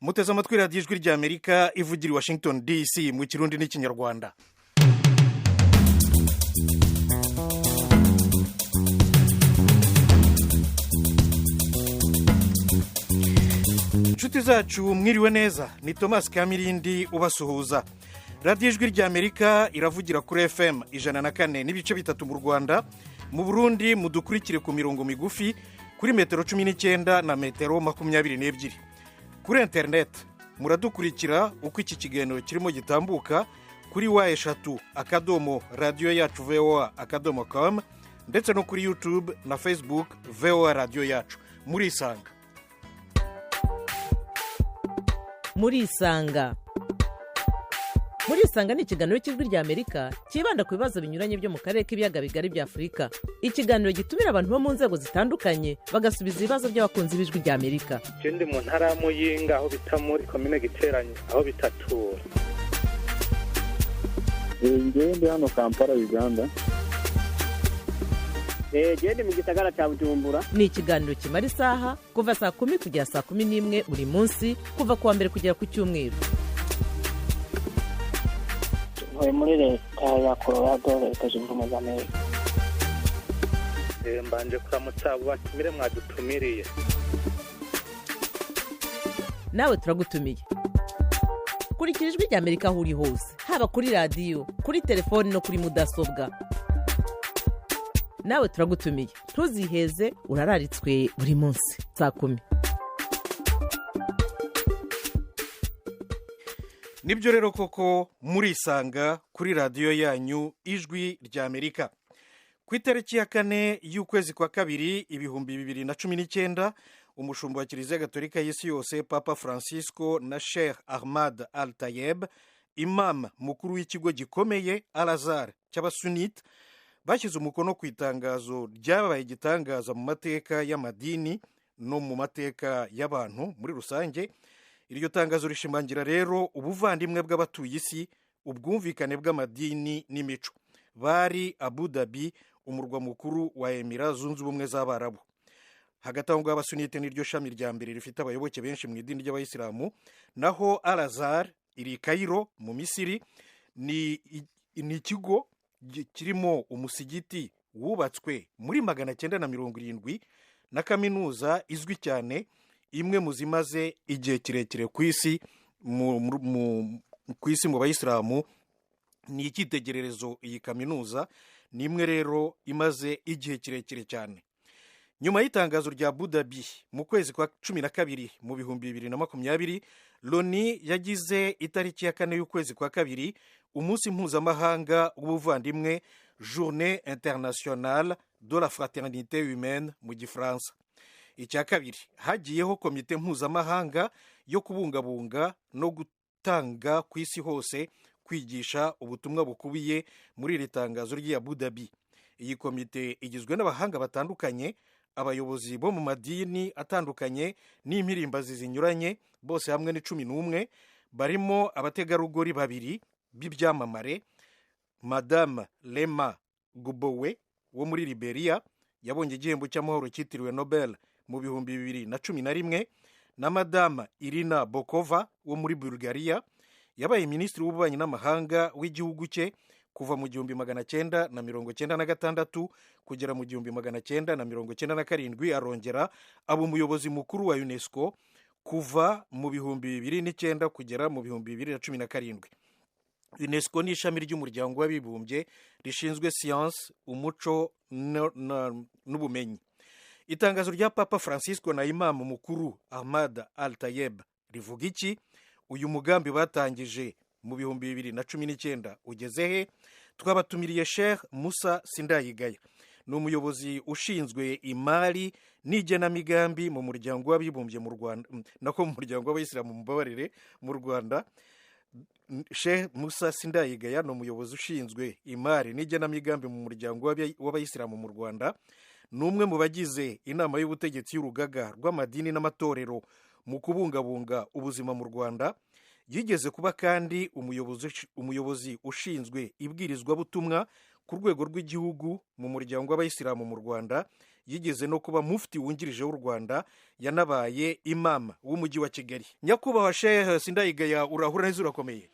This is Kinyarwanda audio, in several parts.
Muteze amatwi Radiyo Ijwi ry'Amerika ivugira i Washington DC mu Kirundi n'Ikinyarwanda. Inshuti zacu, mwiriwe neza. Ni Thomas Kamirindi ubasuhuza. Radiyo Ijwi ry'Amerika iravugira kuri FM 104.3 mu Rwanda. Mu Burundi mudukurikire ku mirongo migufi kuri metero 19 na metero 22. Kuri interineti muradukurikira uko iki kiganiro kirimo gitambuka kuri www.radiyoyacuvoa.com, ndetse no kuri YouTube na Facebook VOA Radiyo Yacu. Murisanga. Murisanga. Murisanga ni ikiganiro cy'Ijwi ry'Amerika cyibanda ku bibazo binyuranye byo mu karere k'Ibiyaga Bigari bya Afurika. Ikiganiro gitumira abantu bo mu nzego zitandukanye, bagasubiza ibibazo by'abakunzi b'Ijwi ry'Amerika. Ndi mu ntara ya Muyinga, aho bita muri komine Giteranye, aho bitatura. Ngewe ndi hano Kampala, Uganda. Gende mu gisagara cya Bujumbura. Ni ikiganiro kimara isaha, kuva saa 10 kugera saa 11 buri munsi, kuva ku wa mbere kugera ku cyumweru. Ntuye muri Leta ya Colorado, Leta Zunze Ubumwe za Amerika. Mbanje kuramutsa abo batumire mwadutumiriye. Nawe turagutumiye. Kurikira Ijwi ry'Amerika aho uri hose, haba kuri radiyo, kuri telefoni no kuri mudasobwa. Nawe turagutumiye, ntuziheze, urararitswe buri munsi saa 10. Nibyo rero koko, murisanga kuri radiyo yanyu Ijwi ry'Amerika. Ku itariki ya 4 y'ukwezi kwa kabiri 2019, umushumba wa Kiliziya Gatolika y'isi yose, Papa Francisco, na Sheikh Ahmad Al Tayeb, imam mukuru w'ikigo gikomeye Al Azhar cy'Abasunite, bashyize umukono ku itangazo ryabaye igitangaza mu mateka y'amadini no mu mateka y'abantu muri rusange. Iryo tangazo rishimangira rero ubuvandimwe bw'abatuye isi, ubwumvikane bw'amadini n'imico. Bari Abu Dhabi, umurwa mukuru wa Emira Zunze Ubumwe z'Abarabu. Hagati aho ngaho, Abasunite niryo shami rya mbere rifite abayoboke benshi mu idini ry'Abayisilamu, naho Al Azhar iri i Kayiro mu Misiri. Ni ikigo kirimo umusigiti wubatswe muri 970 na kaminuza izwi cyane, imwe mu zimaze igihe kirekire ku isi mu bayisilamu. Ni icyitegererezo. Iyi kaminuza ni imwe rero imaze igihe kirekire cyane. Nyuma y'itangazo rya Abu Dhabi mu kwezi kwa 12 mu 2020, Loni yagize itariki ya 4 y'ukwezi kwa kabiri umunsi mpuzamahanga w'ubuvandimwe, Journée internationale de la fraternité humaine mu Gifaransa. Icya kabiri, hagiyeho komite mpuzamahanga yo kubungabunga no gutanga ku isi hose kwigisha ubutumwa bukubiye muri iri tangazo ry'i Abu Dhabi. Iyi komite igizwe n'abahanga batandukanye, abayobozi bo mu madini atandukanye n'impirimbazi zinyuranye. Bose hamwe ni 11, barimo abategarugori babiri b'ibyamamare: Madame Lema Gubowe wo muri Liberia, yabonye igihembo cy'amahoro cyitiriwe Nobel mu 2011, na Madame Irina Bokova wo muri Bulgaria, yabaye minisitiri w'ububanyi n'amahanga w'igihugu cye kuva mu 1996 kugera mu 1997, arongera aba umuyobozi mukuru wa UNESCO kuva mu 2009 kugera mu 2017. UNESCO ni ishami ry'Umuryango w'Abibumbye rishinzwe siyansi, umuco n'ubumenyi. Itangazo rya Papa Francisco na imamu mukuru Ahmad Al Tayeb rivuga iki? Uyu mugambi batangije mu 2019 ugeze he? Twabatumiriye Sheikh Musa Sindayigaya. Ni umuyobozi ushinzwe imari n'igenamigambi mu Muryango w'Abibumbye mu Rwanda, nako mu Muryango w'Abayisilamu, mubabarire, mu Rwanda. Sheikh Musa Sindayigaya ni umuyobozi ushinzwe imari n'igenamigambi mu Muryango w'Abayisilamu mu Rwanda. Ni umwe mu bagize inama y'ubutegetsi y'urugaga rw'amadini n'amatorero mu kubungabunga ubuzima mu Rwanda. Yigeze kuba kandi umuyobozi ushinzwe ibwirizwabutumwa ku rwego rw'igihugu mu Muryango w'Abayisilamu mu Rwanda. Yigeze no kuba mufti wungirije w'u Rwanda, yanabaye imama w'umujyi wa Kigali. Nyakubahwa Shehe Sindayigaya, urahura neza, urakomeye?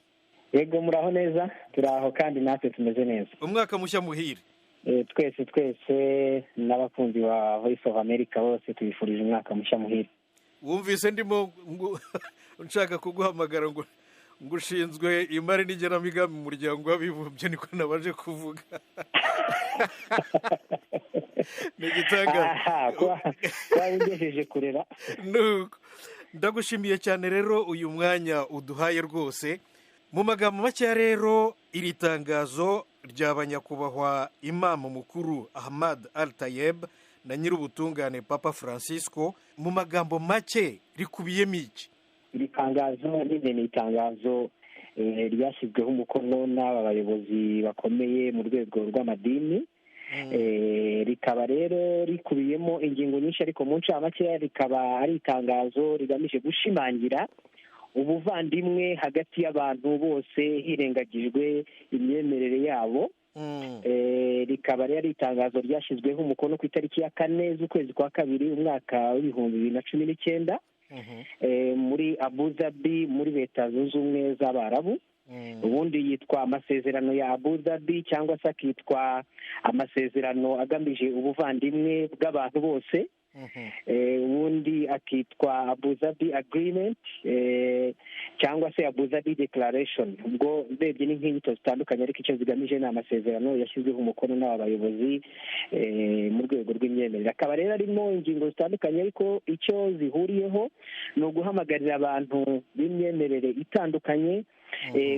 Yego, muraho neza, turaho kandi natwe tumeze neza. Umwaka mushya muhire. Twese twese n'abakunzi ba Voice of America bose tubifurije umwaka mushya muhire. Wumvise ndimo nshaka kuguhamagara ngo ushinzwe imari n'igenamigambi mu Muryango w'Abibumbye, niko nabaje kuvuga. Ni igitangaza. Kuba ugejeje kurera. Ndagushimiye cyane rero uyu mwanya uduhaye rwose. Mu magambo makeya rero, iri tangazo rya banyakubahwa imamu mukuru Ahmad Al Tayeb na nyir'ubutungane Papa Francisco, mu magambo make rikubiyemo iki? Iri tangazo nyine ni itangazo ryashyizweho umukono n'aba bayobozi bakomeye mu rwego rw'amadini, rikaba rero rikubiyemo ingingo nyinshi, ariko mu ncamake rikaba ari itangazo rigamije gushimangira ubuvandimwe hagati y'abantu bose hirengagijwe imyemerere yabo. Rikaba rero ari itangazo ryashyizweho umukono ku itariki ya 4 z'ukwezi kwa 2 umwaka wa 2019 muri Abu Dhabi, muri Leta Zunze Ubumwe z'Abarabu. Ubundi yitwa amasezerano ya Abu Dhabi, cyangwa se akitwa amasezerano agamije ubuvandimwe bw'abantu bose, ubundi akitwa Abu Dhabi Agreement cyangwa se Abu Dhabi Declaration. Ubwo urebye ni nk'inyito zitandukanye, ariko icyo zigamije ni amasezerano yashyizweho umukono n'aba bayobozi mu rwego rw'imyemerere. Akaba rero arimo ingingo zitandukanye, ariko icyo zihuriyeho ni uguhamagarira abantu b'imyemerere itandukanye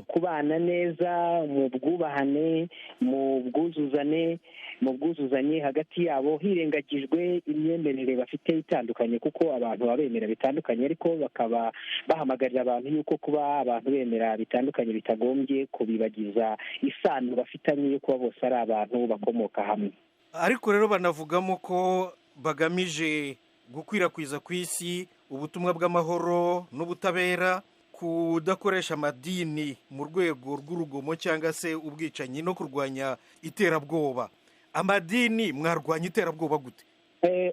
kubana neza mu bwubahane, mu bwuzuzane, mu bwuzuzanye hagati yabo, hirengagijwe imyemerere bafite itandukanye, kuko abantu baba bemera bitandukanye, ariko bakaba bahamagarira abantu yuko kuba abantu bemera bitandukanye bitagombye kubibagiza isano bafitanye yo kuba bose ari abantu bakomoka hamwe. Ariko rero banavugamo ko bagamije gukwirakwiza ku isi ubutumwa bw'amahoro n'ubutabera, kudakoresha amadini mu rwego rw'urugomo cyangwa se ubwicanyi, no kurwanya iterabwoba. Amadini mwarwanya iterabwoba gute?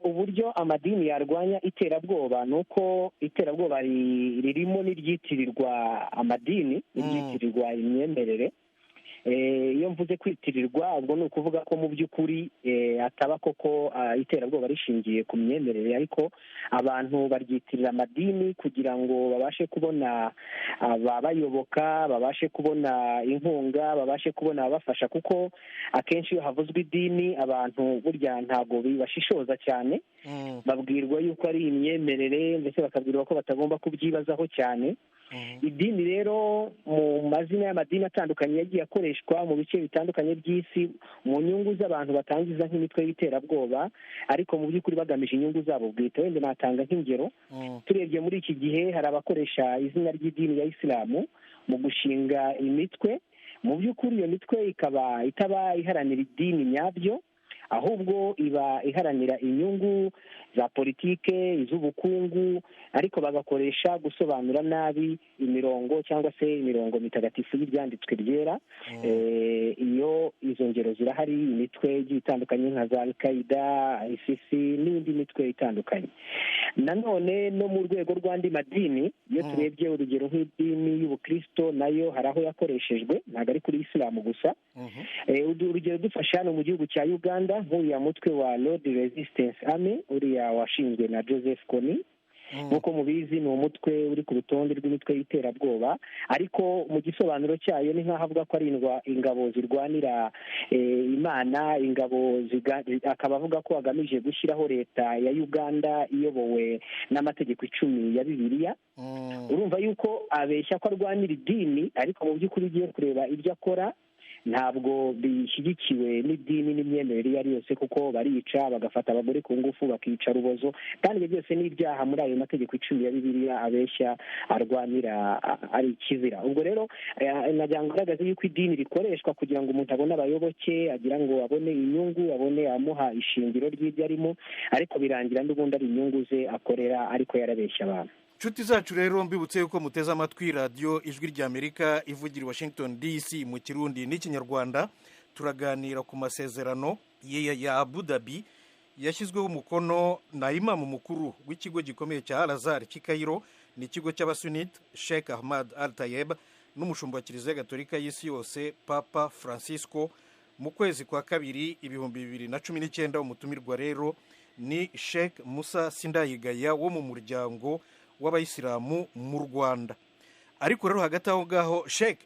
Uburyo amadini yarwanya iterabwoba ni uko iterabwoba ririmo n'iryitirirwa amadini, n'iryitirirwa imyemerere. Iyo mvuze kwitirirwa, ubwo ni ukuvuga ko mu by'ukuri ataba koko iterabwoba rishingiye ku myemerere, ariko abantu baryitirira amadini kugira ngo babashe kubona ababayoboka, babashe kubona inkunga, babashe kubona ababafasha, kuko akenshi iyo havuzwe idini abantu burya ntabwo bibashishoza cyane. Babwirwa yuko ari imyemerere, ndetse bakabwirwa ko batagomba kubyibazaho cyane. Idini rero, mu mazina y'amadini atandukanye yagiye akoreshwa mu bice bitandukanye by'isi mu nyungu z'abantu batangiza nk'imitwe y'iterabwoba, ariko mu by'ukuri bagamije inyungu zabo bwite. Wenda natanga nk'ingero: turebye muri iki gihe, hari abakoresha izina ry'idini ya Isilamu mu gushinga imitwe. Mu by'ukuri iyo mitwe ikaba itaba iharanira idini nyabyo, ahubwo iba iharanira inyungu za politike, iz'ubukungu, ariko bagakoresha gusobanura nabi imirongo cyangwa se imirongo mitagatifu y'ibyanditswe byera. Iyo izo ngero zirahari, imitwe igiye itandukanye nka za Al-Qaida, ISIS n'indi mitwe itandukanye. Nanone no mu rwego rw'andi madini, iyo turebye urugero nk'idini y'ubukristo, nayo hari aho yakoreshejwe, ntabwo ari kuri Isilamu gusa. Urugero dufashe hano mu gihugu cya Uganda, nk'uriya mutwe wa Lord Resistance Army, uriya washinzwe na Joseph Kony. Nk'uko mubizi, ni umutwe uri ku rutonde rw'imitwe y'iterabwoba, ariko mu gisobanuro cyayo ni nk'aho avuga ko ari ingabo zirwanira Imana, ingabo, akaba avuga ko agamije gushyiraho leta ya Uganda iyobowe n'amategeko 10 ya Bibiliya. Urumva yuko abeshya ko arwanira idini, ariko mu by'ukuri ugiye kureba ibyo akora ntabwo bishyigikiwe n'idini n'imyemerere iyo ari yose, kuko barica, bagafata abagore ku ngufu, bakica rubozo, kandi ibyo byose ni ibyaha muri ayo mategeko 10 ya Bibiliya abeshya arwanira, ari ikizira. Ubwo rero nagira ngo ngaragaze yuko idini rikoreshwa kugira ngo umuntu abone abayoboke, agira ngo abone inyungu, abone amuha ishingiro ry'ibyo arimo, ariko birangira n'ubundi ari inyungu ze akorera, ariko yarabeshya abantu. Inshuti zacu rero, mbibutse yuko muteze amatwi Radiyo Ijwi ry'Amerika ivugira i Washington DC mu Kirundi n'Ikinyarwanda. Turaganira ku masezerano ya Abu Dhabi. Yashyizweho umukono na imamu mukuru w'ikigo gikomeye cya Al Azhar cy'i Cairo, ni ikigo cy'abasunite, Sheikh Ahmad Al Tayeb, n'umushumba wa Kiliziya Gatolika y'isi yose, Papa Francisco, mu kwezi kwa kabiri 2019. Umutumirwa rero ni Sheikh Musa Sindayigaya wo mu muryango w'abayisilamu mu Rwanda. Ariko rero hagati aho ngaho, Sheikh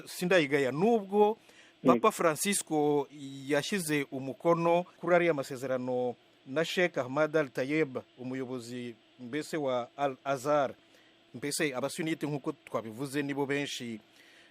Sindayigaya, nubwo Papa Francisco yashyize umukono kuri ariya masezerano na Sheikh Ahmad Al Tayeb, umuyobozi mbese wa Al Azhar, mbese abasunite nk'uko twabivuze nibo benshi,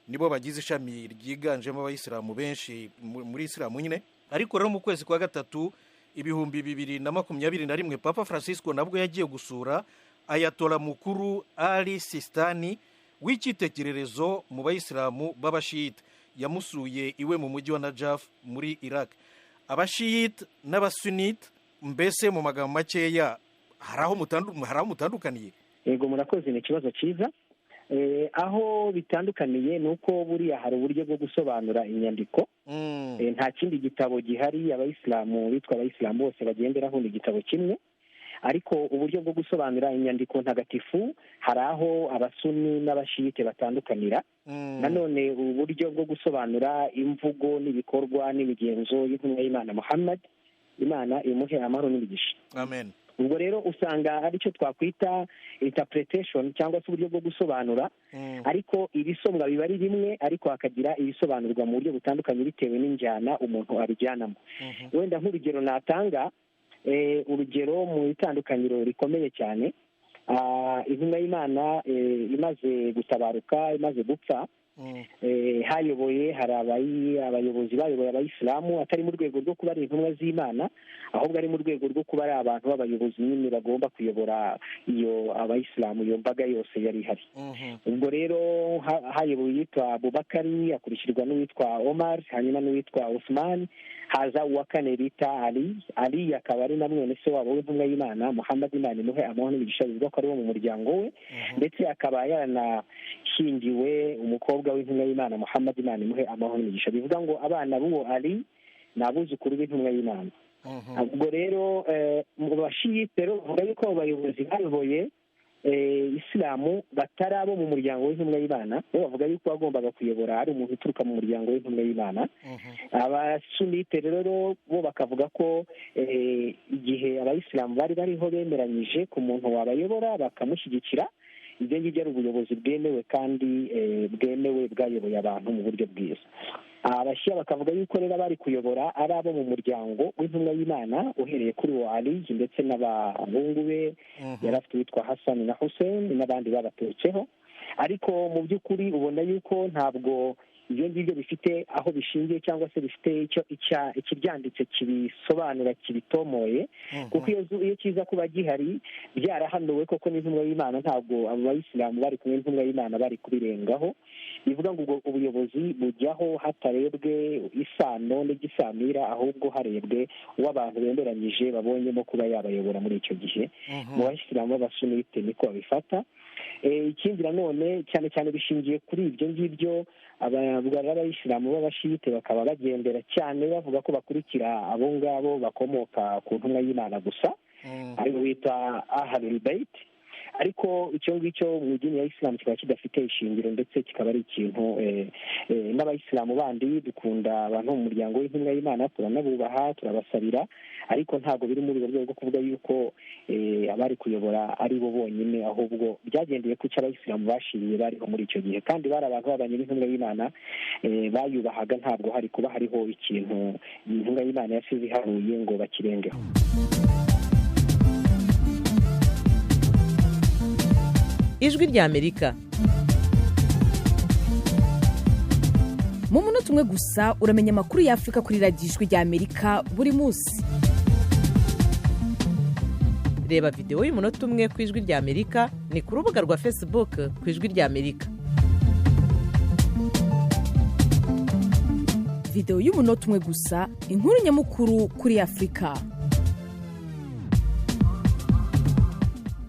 nibo bagize ishami ryiganjemo abayisilamu benshi muri isilamu nyine. Ariko rero mu kwezi kwa gatatu 2021, Papa Francisco nabwo yagiye gusura Ayatollah mukuru Ali Sistani w'icyitegererezo mu bayisilamu b'abashiyite. Yamusuye iwe mu mujyi wa Najaf muri Iraq. Abashiyite n'abasunite, mbese mu magambo makeya, hari aho mutandukaniye? Yego, murakoze, ni ikibazo cyiza. Aho bitandukaniye ni uko buriya hari uburyo bwo gusobanura inyandiko. Nta kindi gitabo gihari abayisilamu bitwa abayisilamu bose bagenderaho, ni igitabo kimwe. Ariko uburyo bwo gusobanura inyandiko ntagatifu hari aho abasuni n'abashiyite batandukanira. Nanone uburyo bwo gusobanura imvugo n'ibikorwa n'imigenzo y'intumwa y'Imana Muhammad, Imana imuhe amahoro n'imigisha. Amen. Ubwo rero usanga aricyo twakwita interpretation cyangwa se uburyo bwo gusobanura, ariko ibisomwa biba ari bimwe, ariko hakagira ibisobanurwa mu buryo butandukanye bitewe n'injyana umuntu abijyanamo. Wenda nk'urugero natanga, urugero mu itandukaniro rikomeye cyane, intumwa y'Imana imaze gutabaruka, imaze gupfa, hayoboye hari abayobozi bayoboye abayisilamu, atari mu rwego rwo kuba ari intumwa z'Imana, ahubwo ari mu rwego rwo kuba ari abantu b'abayobozi nyine bagomba kuyobora iyo abayisilamu, iyo mbaga yose yari ihari. Ubwo rero hayoboye uwitwa Abubakari, akurikirwa n'uwitwa Omar, hanyuma n'uwitwa Osman, haza uwa kane bita Ali. Ali akaba ari na mwene se wabo w'intumwa y'Imana Muhammad, Imana imuhe amahoro n'imigisha, bivugwa ko ari wo mu muryango we, ndetse akaba yaranashyingiwe umukobwa w'intumwa y'Imana Muhammad, Imana imuhe amahoro n'imigisha. Bivuga ngo abana b'uwo Ali ni abuzukuru b'intumwa y'Imana. Ubwo rero mu bashiyite rero bavuga yuko abo bayobozi bayoboye isilamu batari abo mu muryango w'intumwa y'Imana, bo bavuga yuko bagombaga kuyobora ari umuntu uturuka mu muryango w'intumwa y'Imana. Abasunite rero bo bakavuga ko igihe abayisilamu bari bariho bemeranyije ku muntu wabayobora bakamushyigikira, ibyo ngibyo ari ubuyobozi bwemewe kandi bwemewe bwayoboye abantu mu buryo bwiza. Abashiya bakavuga yuko rero abari kuyobora ari abo mu muryango w'intumwa y'Imana, uhereye kuri uwo Ali ndetse n'abahungu be, yari afite uwitwa Hassan na Hussein n'abandi babaturutseho. Ariko mu by'ukuri ubona yuko ntabwo ibyo ngibyo bifite aho bishingiye cyangwa se bifite ikibyanditse kibisobanura kibitomoye, kuko iyo kiza kuba gihari byarahanuwe koko n'intumwa y'Imana, ntabwo abo bayisilamu bari kumwe n'intumwa y'Imana bari kubirengaho. Bivuga ngo ubwo ubuyobozi bujyaho hatarebwe isano n'igisamira, ahubwo harebwe uwo abantu bemeranyije babonyemo kuba yabayobora muri icyo gihe. Mu bayisilamu b'abasunite niko babifata. Ikindi nanone cyane cyane bishingiye kuri ibyo ngibyo, abayisilamu b'abashiyite bakaba bagendera cyane bavuga ko bakurikira abo ngabo bakomoka ku ntumwa y'Imana gusa, aribo bita Ahlul Bayt. Ariko icyo ngicyo mu idini ya Isilamu kikaba kidafite ishingiro, ndetse kikaba ari ikintu n'abayisilamu bandi dukunda abantu mu muryango w'intumwa y'Imana, turanabubaha, turabasabira, ariko ntabwo biri muri urwo rwego rwo kuvuga yuko abari kuyobora ari bo bonyine, ahubwo byagendeye ku cyo abayisilamu bashiriye bariho muri icyo gihe, kandi bari abantu babanye n'intumwa y'Imana, bayubahaga, ntabwo hari kuba hariho ikintu intumwa y'Imana yasize iharuye ngo bakirengeho. Ijwi ry'Amerika. Mu munota umwe gusa uramenya amakuru y'Afurika kuri radiyo Ijwi ry'Amerika buri munsi. Reba videwo y'umunota umwe ku Ijwi ry'Amerika ni ku rubuga rwa Facebook ku Ijwi ry'Amerika. Videwo y'umunota umwe gusa, inkuru nyamukuru kuri Afurika.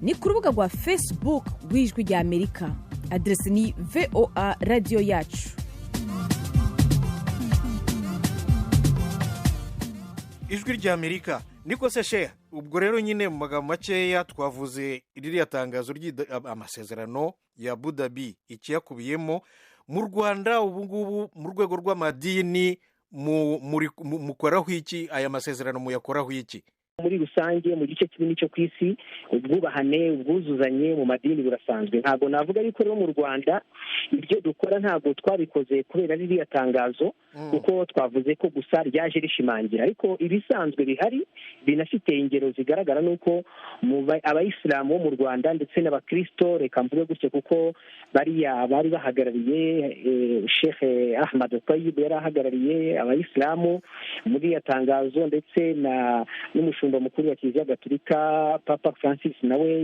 Ni ku rubuga rwa Facebook rw'Ijwi ry'Amerika. Aderesi ni VOA radiyo yacu. Ijwi ry'Amerika. Niko se sheha, ubwo rero nyine mu magambo makeya twavuze ririya tangazo amasezerano ya Abu Dhabi, ikiyakubiyemo. Mu Rwanda ubu ngubu, mu rwego rw'amadini, mukoraho iki? Aya masezerano muyakoraho iki? Muri rusange, mu gice kinini cyo ku isi, ubwubahane, ubwuzuzanye mu madini burasanzwe. Ntabwo navuga yuko rero mu Rwanda ibyo dukora ntabwo twabikoze kubera ririya tangazo, kuko twavuze ko gusa ryaje rishimangira. Ariko ibisanzwe bihari binafite ingero zigaragara ni uko abayisilamu bo mu Rwanda ndetse n'abakirisito, reka mvuge gutyo kuko bariya bari bahagarariye, Sheikh Ahmad Tayyib yari ahagarariye abayisilamu muri iriya tangazo, ndetse na n'umushumba mukuru wa Kiliziya Gatolika Papa Francis nawe,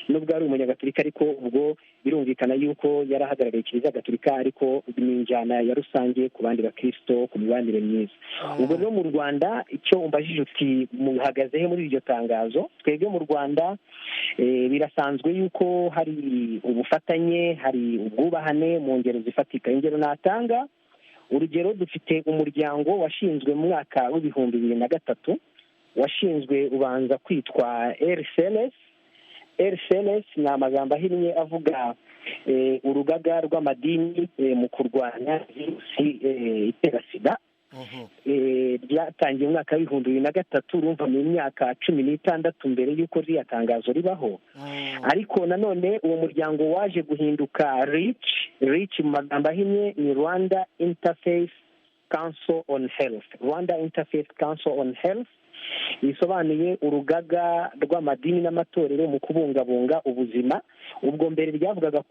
nubwo ari umunyagatolika, ariko ubwo birumvikana yuko yari ahagarariye Kiliziya Gatolika, ariko ni injyana ya rusange ku bandi bakirisito, ku mibanire myiza. Ubwo rero mu Rwanda, icyo umbajije uti muhagaze he muri iryo tangazo, twebwe mu Rwanda birasanzwe yuko hari ubufatanye, hari ubwubahane mu ngero zifatika. Ingero natanga, urugero, dufite umuryango washinzwe mu mwaka wa 2003, washinzwe ubanza kwitwa RCLS. RCLS ni amagambo ahinnye avuga urugaga rw'amadini mu kurwanya virusi itera sida. Ryatangiye umwaka wa 2003, urumva mu myaka 16 mbere y'uko ririya tangazo ribaho. Ariko nanone uwo muryango waje guhinduka RICH. RICH mu magambo ahinnye ni Rwanda Interfaith Council on Health. Rwanda Interfaith Council on Health bisobanuye urugaga rw'amadini n'amatorero mu kubungabunga ubuzima. Ubwo mbere ryavugaga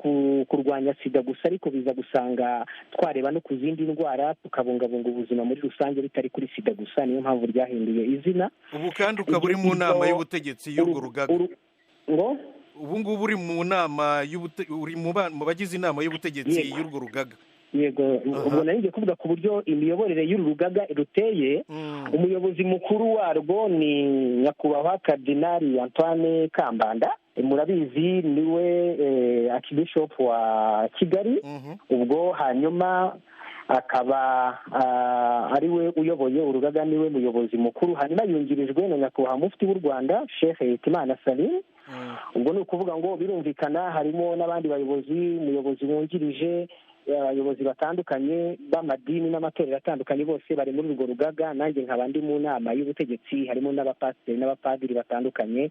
kurwanya sida gusa, ariko biza gusanga twareba no ku zindi ndwara, tukabungabunga ubuzima muri rusange bitari kuri sida gusa. Niyo mpamvu ryahinduye izina. Ubu kandi ukaba uri mu nama y'ubutegetsi y'urwo rugaga? Ngo? Ubu ngubu uri mu nama, uri mu bagize inama y'ubutegetsi y'urwo rugaga? Yego. Ubwo nari ngiye kuvuga ku buryo imiyoborere y'uru rugaga ruteye. Umuyobozi mukuru warwo ni Nyakubahwa Karidinali Antoine Kambanda. Murabizi, niwe Archbishop wa Kigali. Ubwo hanyuma akaba ari we uyoboye urugaga, niwe muyobozi mukuru. Hanyuma yungirijwe na Nyakubahwa Mufti w'u Rwanda, Sheikh Hitimana Salim. Ubwo ni ukuvuga ngo birumvikana harimo n'abandi bayobozi, umuyobozi wungirije, abayobozi batandukanye b'amadini n'amatorero atandukanye, bose bari muri urwo rugaga. Nanjye nkaba ndi mu nama y'ubutegetsi, harimo n'abapasiteri n'abapadiri batandukanye.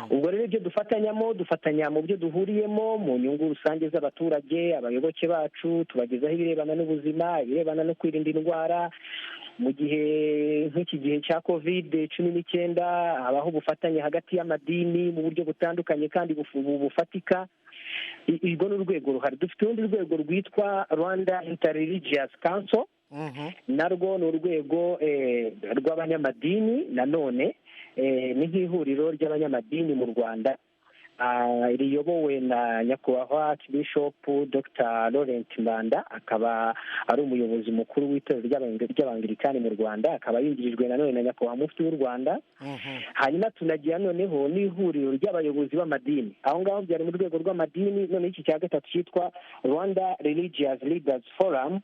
Ubwo rero ibyo dufatanyamo, dufatanya mu byo duhuriyemo mu nyungu rusange z'abaturage, abayoboke bacu. Tubagezaho ibirebana n'ubuzima, ibirebana no kwirinda indwara. Mu gihe nk'iki gihe cya Covid-19, habaho ubufatanye hagati y'amadini mu buryo butandukanye kandi bufatika. Urwo ni urwego ruhari. Dufite urundi rwego rwitwa Rwanda Interreligious Council. Narwo ni urwego rw'abanyamadini, nanone ni nk'ihuriro ry'abanyamadini mu Rwanda, riyobowe na Nyakubahwa Bishop Dr Laurent Mbanda, akaba ari umuyobozi mukuru w'itorero ry'Abangilikani mu Rwanda, akaba yungirijwe nanone na Nyakubahwa Mufti w'u Rwanda. Hanyuma tunagira noneho n'ihuriro ry'abayobozi b'amadini. Aho ngaho byari mu rwego rw'amadini. Noneho iki cya gatatu cyitwa Rwanda Religious Leaders Forum,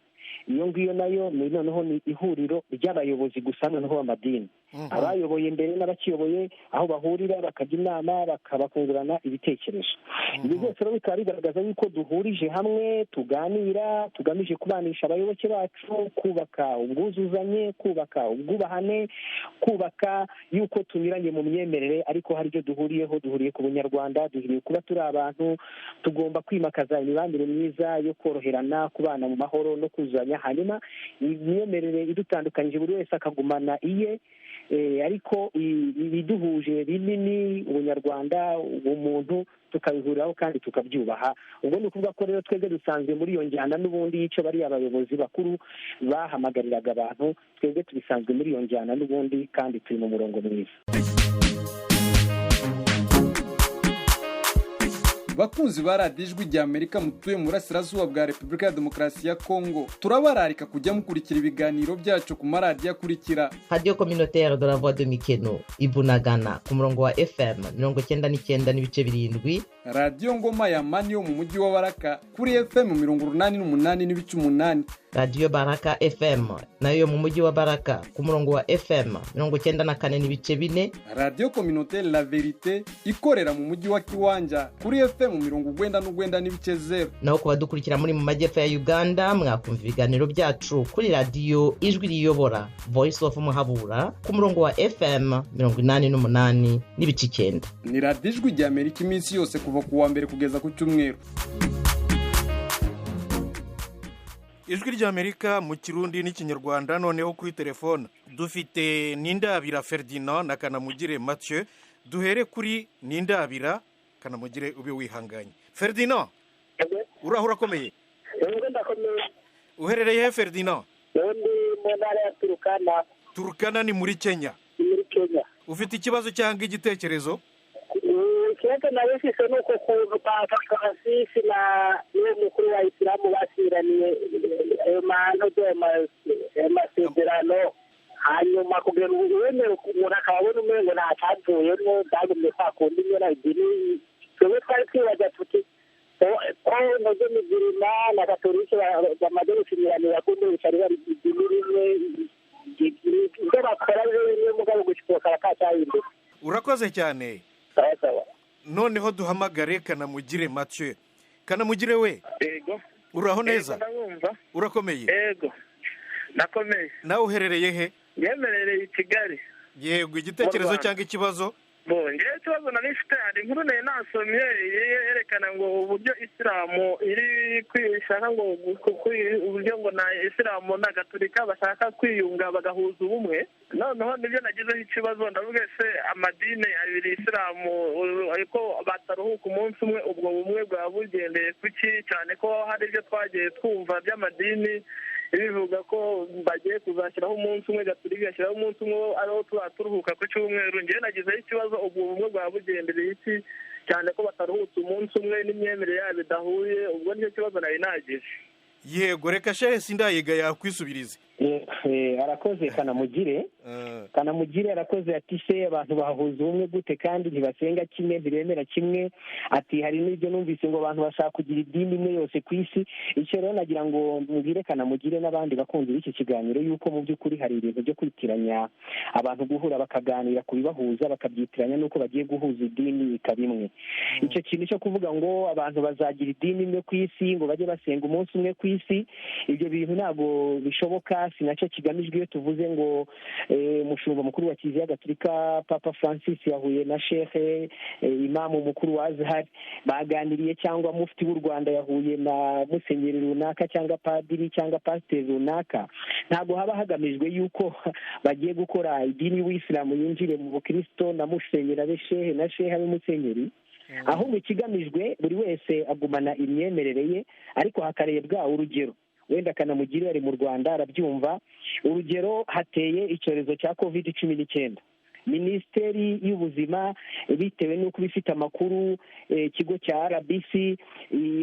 iyo ngiyo nayo ni noneho ni ihuriro ry'abayobozi gusa noneho b'amadini, abayoboye mbere n'abakiyoboye, aho bahurira bakajya inama, bakungurana ibitekerezo. Ibi byose rero bikaba bigaragaza yuko duhurije hamwe, tuganira tugamije kubanisha abayoboke bacu, kubaka ubwuzuzanye, kubaka ubwubahane, kubaka yuko tunyuranye mu myemerere ariko hari ibyo duhuriyeho. Duhuriye ku bunyarwanda, duhuriye kuba turi abantu, tugomba kwimakaza imibanire myiza yo koroherana, kubana mu mahoro no kuzuzanya. Hanyuma imyemerere idutandukanyije, buri wese akagumana iye, ariko ibiduhuje binini, ubunyarwanda, ubumuntu, tukabihuriraho kandi tukabyubaha. Ubwo ni ukuvuga ko rero twebwe dusanzwe muri iyo njyana n'ubundi y'icyo bariya abayobozi bakuru bahamagariraga abantu. Twebwe tubisanzwe muri iyo njyana n'ubundi kandi turi mu murongo mwiza. Bakunzi ba Radiyo Ijwi rya Amerika mutuye mu burasirazuba bwa Repubulika ya Demokarasi ya Kongo, turabararika kujya mukurikira ibiganiro byacu ku maradiyo akurikira: Radiyo Communautaire de la Voix de Mikeno ibunagana ku murongo wa FM 99.7, Radiyo Ngoma ya Mani yo mu mujyi wa Baraka kuri FM 88.8, Radiyo Baraka FM nayo yo mu mujyi wa Baraka ku murongo wa FM 94.4, Radiyo Communautaire la Verite ikorera mu mujyi wa Kiwanja kuri FM 99.0. Naho ku badukurikira muri mu majyepfo ya Uganda, mwakumva ibiganiro byacu kuri Radiyo Ijwi Riyobora Voice of Muhabura ku murongo wa FM 88.9. Ni Radiyo Ijwi rya Amerika iminsi yose kuva ku wa mbere kugeza ku cyumweru. Ijwi ry'Amerika mu Kirundi n'Ikinyarwanda. Noneho kuri telefone dufite Nindabira Ferdinand na Kanamugire Mathieu. Duhere kuri Nindabira. Kanamugire, ube wihanganye. Ferdinand, uraho, urakomeye? Uherereye he, Ferdinand? Ndi mu ntara ya Turukana. Turukana ni muri Kenya? Muri Kenya. Ufite ikibazo cyangwa igitekerezo? Ikibazo nawe mfise ni uko kuntu Papa Francis na niwe mukuru wa Isilamu basiraniye ayo mahano, ayo masezerano, hanyuma kugira ngo wemere umuntu akaba abona umengo nta cyavuyemo, byagumye kwa kundi nyene idini. Twebwe twari twibaza tuti ko ntoze mizirima na Katolike bamaze gukinyiranira, kumbe bicari bari idini rimwe, ibyo bakora bimwe, mugabo gushika bakaba kacyahindutse. Urakoze cyane. Noneho duhamagare Kanamugire Mathieu. Kanamugire we! Yego. Uraho neza? Ndabumva. Urakomeye? Yego, ndakomeye. Nawe uherereye he? Yemerereye i Kigali. Yego, igitekerezo cyangwa ikibazo? Bo, ngewe ikibazo nari mfite, hari inkuru nari nasomye yerekana ngo uburyo Isilamu iri kwishaka, ngo uburyo ngo na Isilamu na Gatolika bashaka kwiyunga bagahuza ubumwe. Noneho nibyo nagizeho ikibazo, ndavuga: ese amadini abiri, Isilamu, ariko bataruhuka umunsi umwe, ubwo bumwe bwaba bugendeye kuki? Cyane ko hari ibyo twagiye twumva by'amadini bivuga ko bagiye kuzashyiraho umunsi umwe, Gatolika igashyiraho umunsi umwe ariho tuba turuhuka ku cyumweru. Ngewe nagizeho ikibazo, ubwo bumwe bwaba bugendereye iki, cyane ko bataruhutse umunsi umwe n'imyemerere yabo idahuye? Ubwo nicyo kibazo nari nagize. Yego, reka Shehe Sindayiga yakwisubirize. Arakoze Kanamugire. Kanamugire arakoze, ati: se abantu bahuza ubumwe gute kandi ntibasenga kimwe, ntibemera kimwe? Ati: hari n'ibyo numvise ngo abantu bashaka kugira idini imwe yose ku isi. Icyo rero nagira ngo mbwire Kanamugire n'abandi bakunzi b'iki kiganiro yuko mu by'ukuri hari ibintu byo kwitiranya, abantu guhura bakaganira ku bibahuza bakabyitiranya n'uko bagiye guhuza idini ikaba imwe. Icyo kintu cyo kuvuga ngo abantu bazagira idini imwe ku isi, ngo bajye basenga umunsi umwe ku isi, ibyo bintu ntabwo bishoboka, si nacyo kigamijwe. Iyo tuvuze ngo umushumba mukuru wa Kiliziya Gatolika Papa Francis yahuye na shehe imamu mukuru wa Azhar baganiriye, cyangwa mufti w'u Rwanda yahuye na musenyeri runaka cyangwa padiri cyangwa pasiteri runaka, ntabwo haba hagamijwe yuko bagiye gukora idini y'Ubuyisilamu yinjire mu bukristo, na musenyeri abe shehe, na shehe abe musenyeri. Ahubwo ikigamijwe, buri wese agumana imyemerere ye, ariko hakarebwa urugero, wenda Kanamugire ari mu Rwanda arabyumva. Urugero, hateye icyorezo cya COVID-19, Minisiteri y'Ubuzima, bitewe n'uko ifite amakuru, ikigo cya RBC,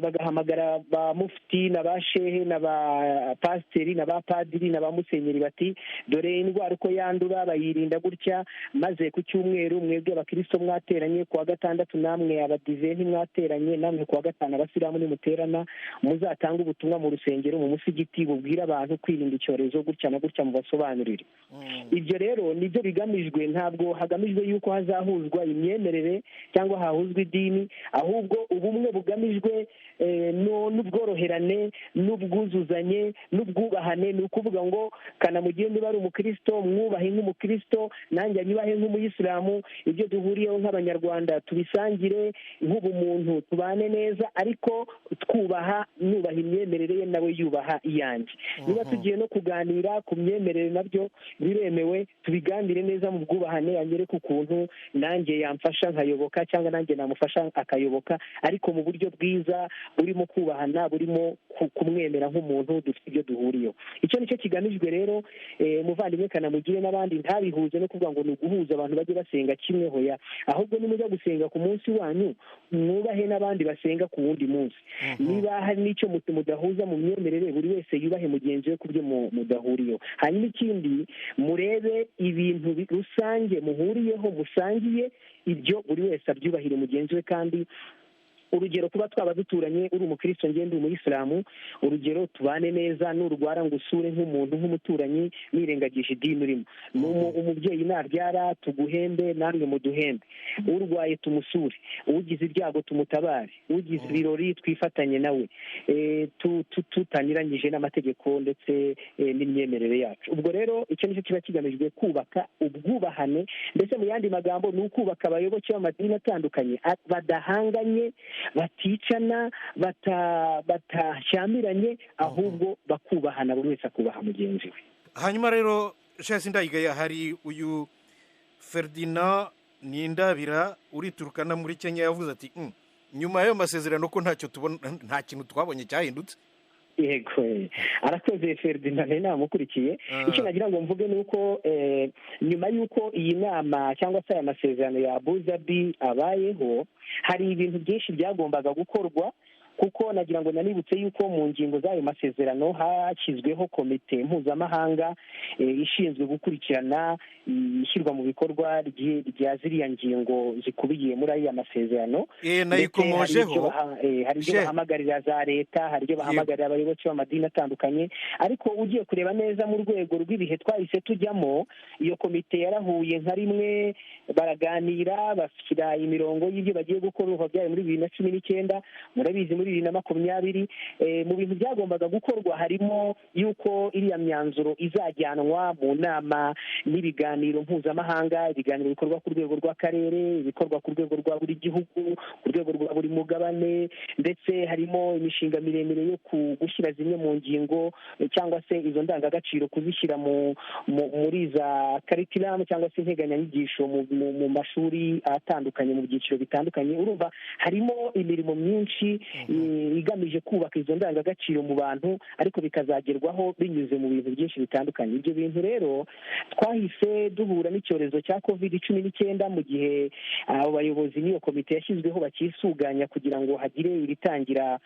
bagahamagara ba mufti na ba shehe na ba pasiteri na ba padiri na ba musenyeri, bati: dore indwara uko yandura, bayirinda gutya, maze ku cyumweru mwebwe abakirisito mwateranye, ku wa gatandatu namwe abadive ntimwateranye, namwe ku wa gatanu abasilamu nimuterana, muzatange ubutumwa mu rusengero, mu musigiti, bubwire abantu kwirinda icyorezo gutya na gutya, mubasobanurire. Ibyo rero nibyo bigamijwe. Ntabwo hagamijwe yuko hazahuzwa imyemerere cyangwa hahuzwa idini, ahubwo ubumwe bugamijwe n'ubworoherane n'ubwuzuzanye n'ubwubahane. Ni ukuvuga ngo Kanamugire niba ari umukristo, mwubahe nk'umukristo, nanjye anyubahe nk'umuyisilamu, ibyo duhuriyeho nk'Abanyarwanda tubisangire nk'ubumuntu, tubane neza, ariko twubaha, nubaha imyemerere ye, nawe yubaha iyanjye. Niba tugiye no kuganira ku myemerere, nabyo biremewe, tubiganire neza mu bwubahane. Twumvikane, anyereke ukuntu nanjye yamfasha nkayoboka, cyangwa nanjye namufasha akayoboka, ariko mu buryo bwiza burimo kubahana, burimo kumwemera nk'umuntu dufite ibyo duhuriyeho. Icyo nicyo kigamijwe rero. Muvandimwe Kanamugire n'abandi, ntabihuze no kuvuga ngo ni uguhuza abantu bajye basenga kimwe, hoya. Ahubwo nimujya gusenga ku munsi wanyu, mwubahe n'abandi basenga ku wundi munsi. Niba hari n'icyo mudahuza mu myemerere, buri wese yubahe mugenzi we ku byo mudahuriyeho. Hanyuma ikindi, murebe ibintu rusange muhuriyeho, musangiye, ibyo buri wese abyubahire mugenzi we. Kandi urugero, kuba twaba duturanye, uri umukristo, ngende umuyisilamu, urugero tubane neza, nurwara ngo usure nk'umuntu, nk'umuturanyi, nirengagije idini urimo. Umubyeyi nabyara tuguhembe, namwe muduhembe. Urwaye tumusure, ugize ibyago tumutabare, ugize ibirori twifatanye nawe, tutanyuranyije n'amategeko ndetse n'imyemerere yacu. Ubwo rero icyo nicyo kiba kigamijwe, kubaka ubwubahane. Ndetse mu yandi magambo, ni ukubaka abayoboke b'amadini atandukanye badahanganye, baticana, batashyamiranye, ahubwo bakubahana, buri wese akubaha mugenzi we. Hanyuma rero, Sindayigaya, hari uyu Ferdinand Nindabira uriturukana muri Kenya, yavuze ati: "Nyuma y'ayo masezerano ko ntacyo tubona, nta kintu twabonye cyahindutse?" Yego, arakoze Ferdinand, namukurikiye. Icyo nagira ngo mvuge ni uko nyuma y'uko iyi nama cyangwa se aya masezerano ya Abu Dhabi abayeho, hari ibintu byinshi byagombaga gukorwa, kuko nagira ngo nanibutse yuko mu ngingo z'ayo masezerano hashyizweho komite mpuzamahanga ishinzwe gukurikirana ishyirwa mu bikorwa rya ziriya ngingo zikubiye muri ariya masezerano. Nayikomojeho. Hari ibyo bahamagarira za leta, hari ibyo bahamagarira abayoboke b'amadini atandukanye. Ariko ugiye kureba neza mu rwego rw'ibihe twahise tujyamo, iyo komite yarahuye nka rimwe, baraganira, bashyira imirongo y'ibyo bagiye gukora. Ubu byari muri 2019, murabizi, muri 2020. Mu bintu byagombaga gukorwa harimo yuko iriya myanzuro izajyanwa mu nama n'ibiganiro mpuzamahanga, ibiganiro bikorwa ku rwego rw'akarere, ibikorwa ku rwego rwa buri gihugu, ku rwego rwa buri mugabane. Ndetse harimo imishinga miremire yo gushyira zimwe mu ngingo cyangwa se izo ndangagaciro, kuzishyira muri za curriculum cyangwa se integanyanyigisho mu mashuri atandukanye, mu byiciro bitandukanye. Urumva harimo imirimo myinshi igamije kubaka izo ndangagaciro mu bantu, ariko bikazagerwaho binyuze mu bintu byinshi bitandukanye. Ibyo bintu rero, twahise duhura n'icyorezo cya COVID-19 mu gihe abo bayobozi n'iyo komite yashyizweho bakisuganya kugira ngo hagire ibitangira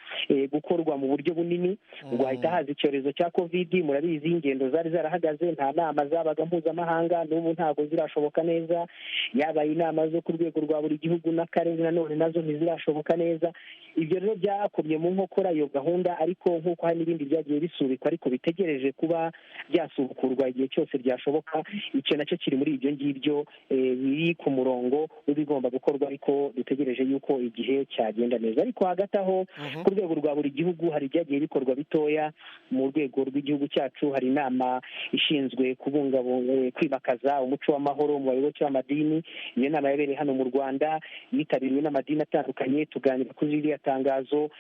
gukorwa mu buryo bunini. Ubwo hahita haza icyorezo cya COVID. Murabizi, ingendo zari zarahagaze, nta nama zabaga mpuzamahanga, n'ubu ntabwo zirashoboka neza. Yaba inama zo ku rwego rwa buri gihugu n'akarere, nanone nazo ntizirashoboka neza. Ibyo rero byakomye mu nkokora iyo gahunda, ariko nk'uko hari n'ibindi byagiye bisubikwa ariko bitegereje kuba byasubukurwa igihe cyose byashoboka, icyo nacyo kiri muri ibyo ngibyo biri ku murongo w'ibigomba gukorwa, ariko dutegereje yuko igihe cyagenda neza. Ariko hagati aho, ku rwego rwa buri gihugu hari ibyagiye bikorwa bitoya. Mu rwego rw'igihugu cyacu hari inama ishinzwe kubungabunga, kwimakaza umuco w'amahoro mu bayoboke b'amadini. Iyo nama yabereye hano mu Rwanda, yitabiriwe n'amadini atandukanye, tuganira kuri ririya tangazo.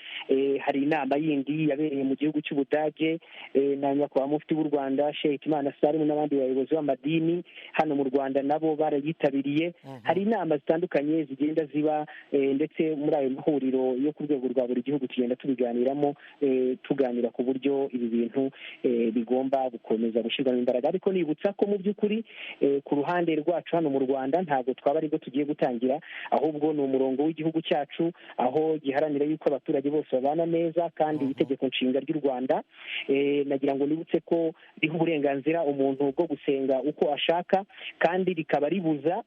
Hari inama yindi yabereye mu gihugu cy'Ubudage na nyakubahwa mufti w'u Rwanda, Sheikh Imana Salimu, n'abandi bayobozi b'amadini hano mu Rwanda nabo barayitabiriye. Hari inama zitandukanye zigenda ziba, ndetse muri ayo mahuriro yo ku rwego rwa buri gihugu tugenda tubiganiramo, tuganira ku buryo ibi bintu bigomba gukomeza gushyirwamo imbaraga. Ariko nibutsa ko mu by'ukuri ku ruhande rwacu hano mu Rwanda ntabwo twaba aribwo tugiye gutangira, ahubwo ni umurongo w'igihugu cyacu, aho giharanira yuko abaturage bose babana neza. Kandi itegeko nshinga ry'u Rwanda, nagira ngo nibutse ko riha uburenganzira umuntu bwo gusenga uko ashaka, kandi rikaba ribuza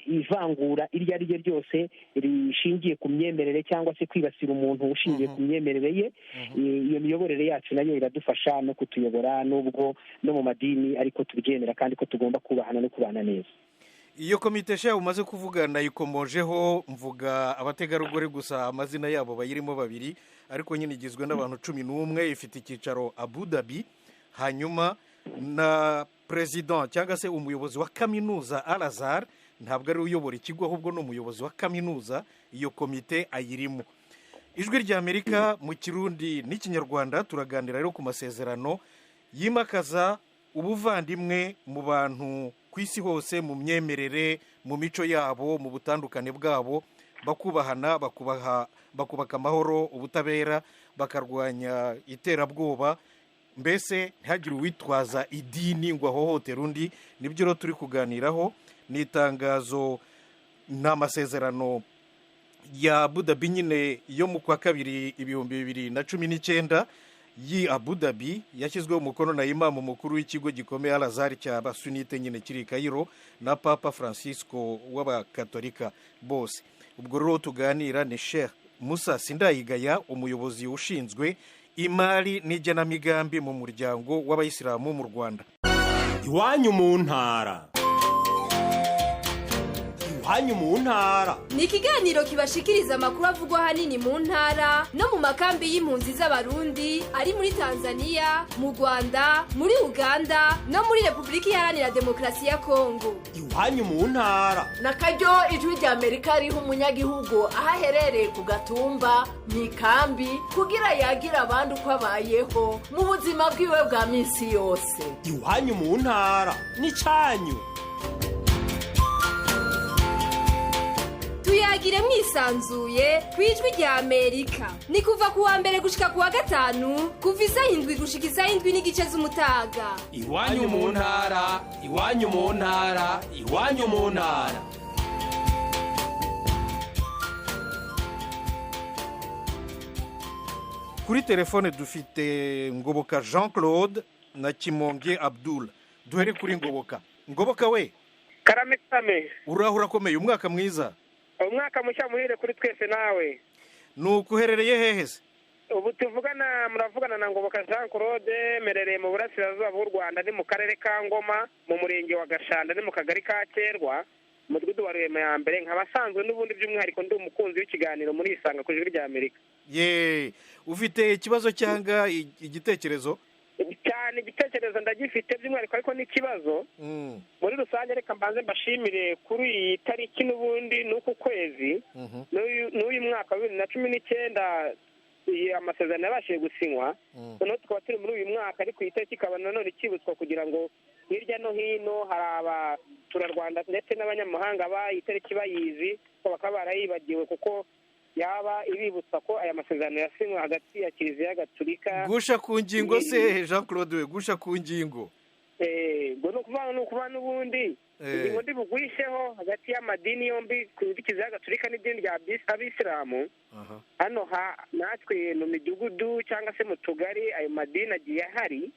ivangura iryo ari ryo ryose rishingiye ku myemerere cyangwa se kwibasira umuntu ushingiye ku myemerere ye. Iyo miyoborere yacu nayo iradufasha no kutuyobora, nubwo no mu madini ariko tubyemera, kandi ko tugomba kubahana no kubana neza. Iyo komite sha umaze kuvuga nayikomojeho, mvuga abategarugori gusa, amazina yabo bayirimo babiri, ariko nyine igizwe n'abantu 11, ifite icyicaro Abu Dhabi. Hanyuma na president cyangwa se umuyobozi wa kaminuza Al Azhar, ntabwo ari uyobora ikigo, ahubwo ni umuyobozi wa kaminuza, iyo komite ayirimo. Ijwi rya Amerika mu Kirundi n'Ikinyarwanda, turaganira rero ku masezerano yimakaza ubuvandimwe mu bantu. ku isi hose, mu myemerere, mu mico yabo, mu butandukane bwabo, bakubahana, bakubaka amahoro, ubutabera, bakarwanya iterabwoba, mbese ntihagire uwitwaza idini ngo ahohotere undi. Nibyo rero turi kuganiraho. Ni itangazo, ni amasezerano ya Abu Dhabi nyine yo mu kwa kabiri 2019 yi Abu Dhabi, yashyizweho umukono na imamu mukuru w'ikigo gikomeye Al-Azhar cy'abasunite nyine kiri Cairo, na Papa Francisco w'abakatolika bose. Ubwo rero tuganira ni Sheikh Musa Sindayigaya, umuyobozi ushinzwe imari n'igenamigambi mu muryango w'abayisilamu mu Rwanda. Iwanyu mu ntara. Iwanyu mu ntara ni ikiganiro kibashikiriza amakuru avugwa ahanini mu ntara no mu makambi y'impunzi z'Abarundi ari muri Tanzania, mu Rwanda, muri Uganda no muri Repubulika Iharanira Demokarasi ya Kongo. Iwanyu mu ntara na karyo Ijwi rya Amerika riha umunyagihugu aho aherereye ku Gatumba, mu ikambi, kugira yagira abandi uko abayeho mu buzima bwiwe bwa minsi yose. Iwanyu mu ntara n'icyanyu. Tuyagire mwisanzuye ku Ijwi rya Amerika. Ni kuva ku wa mbere gushika ku wa gatanu, kuva isaha 7 gushika isaha 7:30 z'umutaga. Iwanyu mu ntara, iwanyu mu ntara, iwanyu mu ntara. Kuri telefone dufite Ngoboka Jean Claude na Kimonge Abdul. Duhere kuri Ngoboka. Ngoboka we. Karame karame. Uraho urakomeye, umwaka mwiza. Umwaka mushya muhire kuri twese nawe. Nuko uherereye hehe se? Ubu tuvugana muravugana na Ngoboka Jean Claude, merereye mu burasirazuba bw'u Rwanda, ni mu karere ka Ngoma, mu murenge wa Gashanda, ni mu kagari ka Kerwa, umudugudu wa Rurema ya mbere. Nkaba asanzwe n'ubundi by'umwihariko ndi umukunzi w'ikiganiro muri Isanga ku Ijwi rya Amerika. Ye, ufite ikibazo cyangwa igitekerezo? Cyane, igitekerezo ndagifite by'umwihariko, ariko n'ikibazo muri rusange. Reka mbanze mbashimire kuri iyi tariki n'ubundi n'uku kwezi n'uyu mwaka wa 2019 amasezerano yabashije gusinywa. Noneho tukaba turi muri uyu mwaka, ariko iyi tariki ikaba nanone ikibutswa kugira ngo hirya no hino hari abaturarwanda ndetse n'abanyamahanga iyi tariki bayizi, bakaba barayibagiwe, kuko yaba ibibutsa ko aya masezerano yasinywe hagati ya Kiliziya Gatulika. Gusha ku ngingo se Jean Claude we, gusha ku ngingo. Ngo ni ukuvuga n'ubundi ingingo ndi bugwisheho hagati y'amadini yombi, Kiliziya Gatulika n'idini rya Abisilamu. Hano natwe mu midugudu cyangwa se mu tugari ayo madini agiye ahari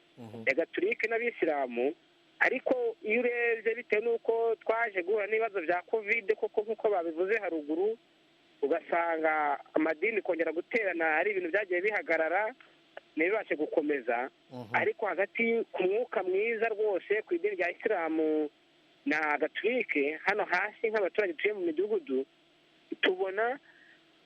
ya Gatulika n'Abisilamu, ariko iyo urebye bitewe n'uko twaje guhura n'ibibazo bya Covid koko nk'uko babivuze haruguru, ugasanga amadini kongera guterana ari ibintu byagiye bihagarara ntibibashe gukomeza. Ariko hagati ku mwuka mwiza rwose ku idini rya Isilamu na Gatulike, hano hasi nk'abaturage tuye mu midugudu tubona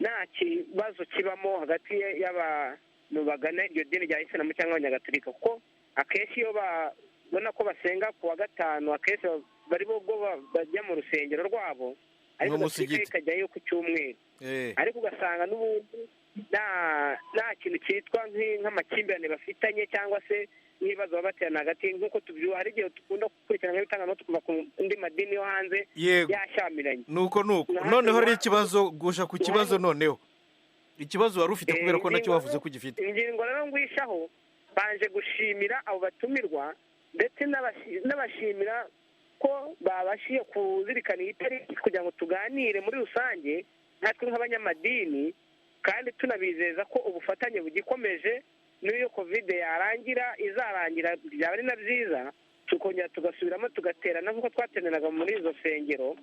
nta kibazo kibamo hagati y'abantu bagana iryo dini rya Isilamu cyangwa abanyagatulika, kuko akenshi iyo babona ko basenga ku wa gatanu, akenshi bari bwo bajya mu rusengero rwabo, ariko Gatulika ikajyayo ku cyumweru. Ariko ugasanga n'ubundi nta kintu cyitwa nk'amakimbirane bafitanye cyangwa se n'ibibazo baba baterana hagati, nk'uko tubyuha hari igihe dukunda gukurikirana nk'ibitangazamakuru tukuva ku ndi madini yo hanze yashyamiranye. Nuko nuko noneho ari ikibazo, gusha ku kibazo noneho ikibazo wari ufite, kubera ko nacyo wavuze ko ugifite. Ingingo rero ngwishaho, banje gushimira abo batumirwa ndetse n'abashimira ko babashije kuzirikana iyi tariki kugira ngo tuganire muri rusange natwe nk'abanyamadini, kandi tunabizeza ko ubufatanye bugikomeje n'iyo Covid yarangira, izarangira byaba ari na byiza, tukongera tugasubiramo tugaterana nk'uko twateranaga muri izo nsengero.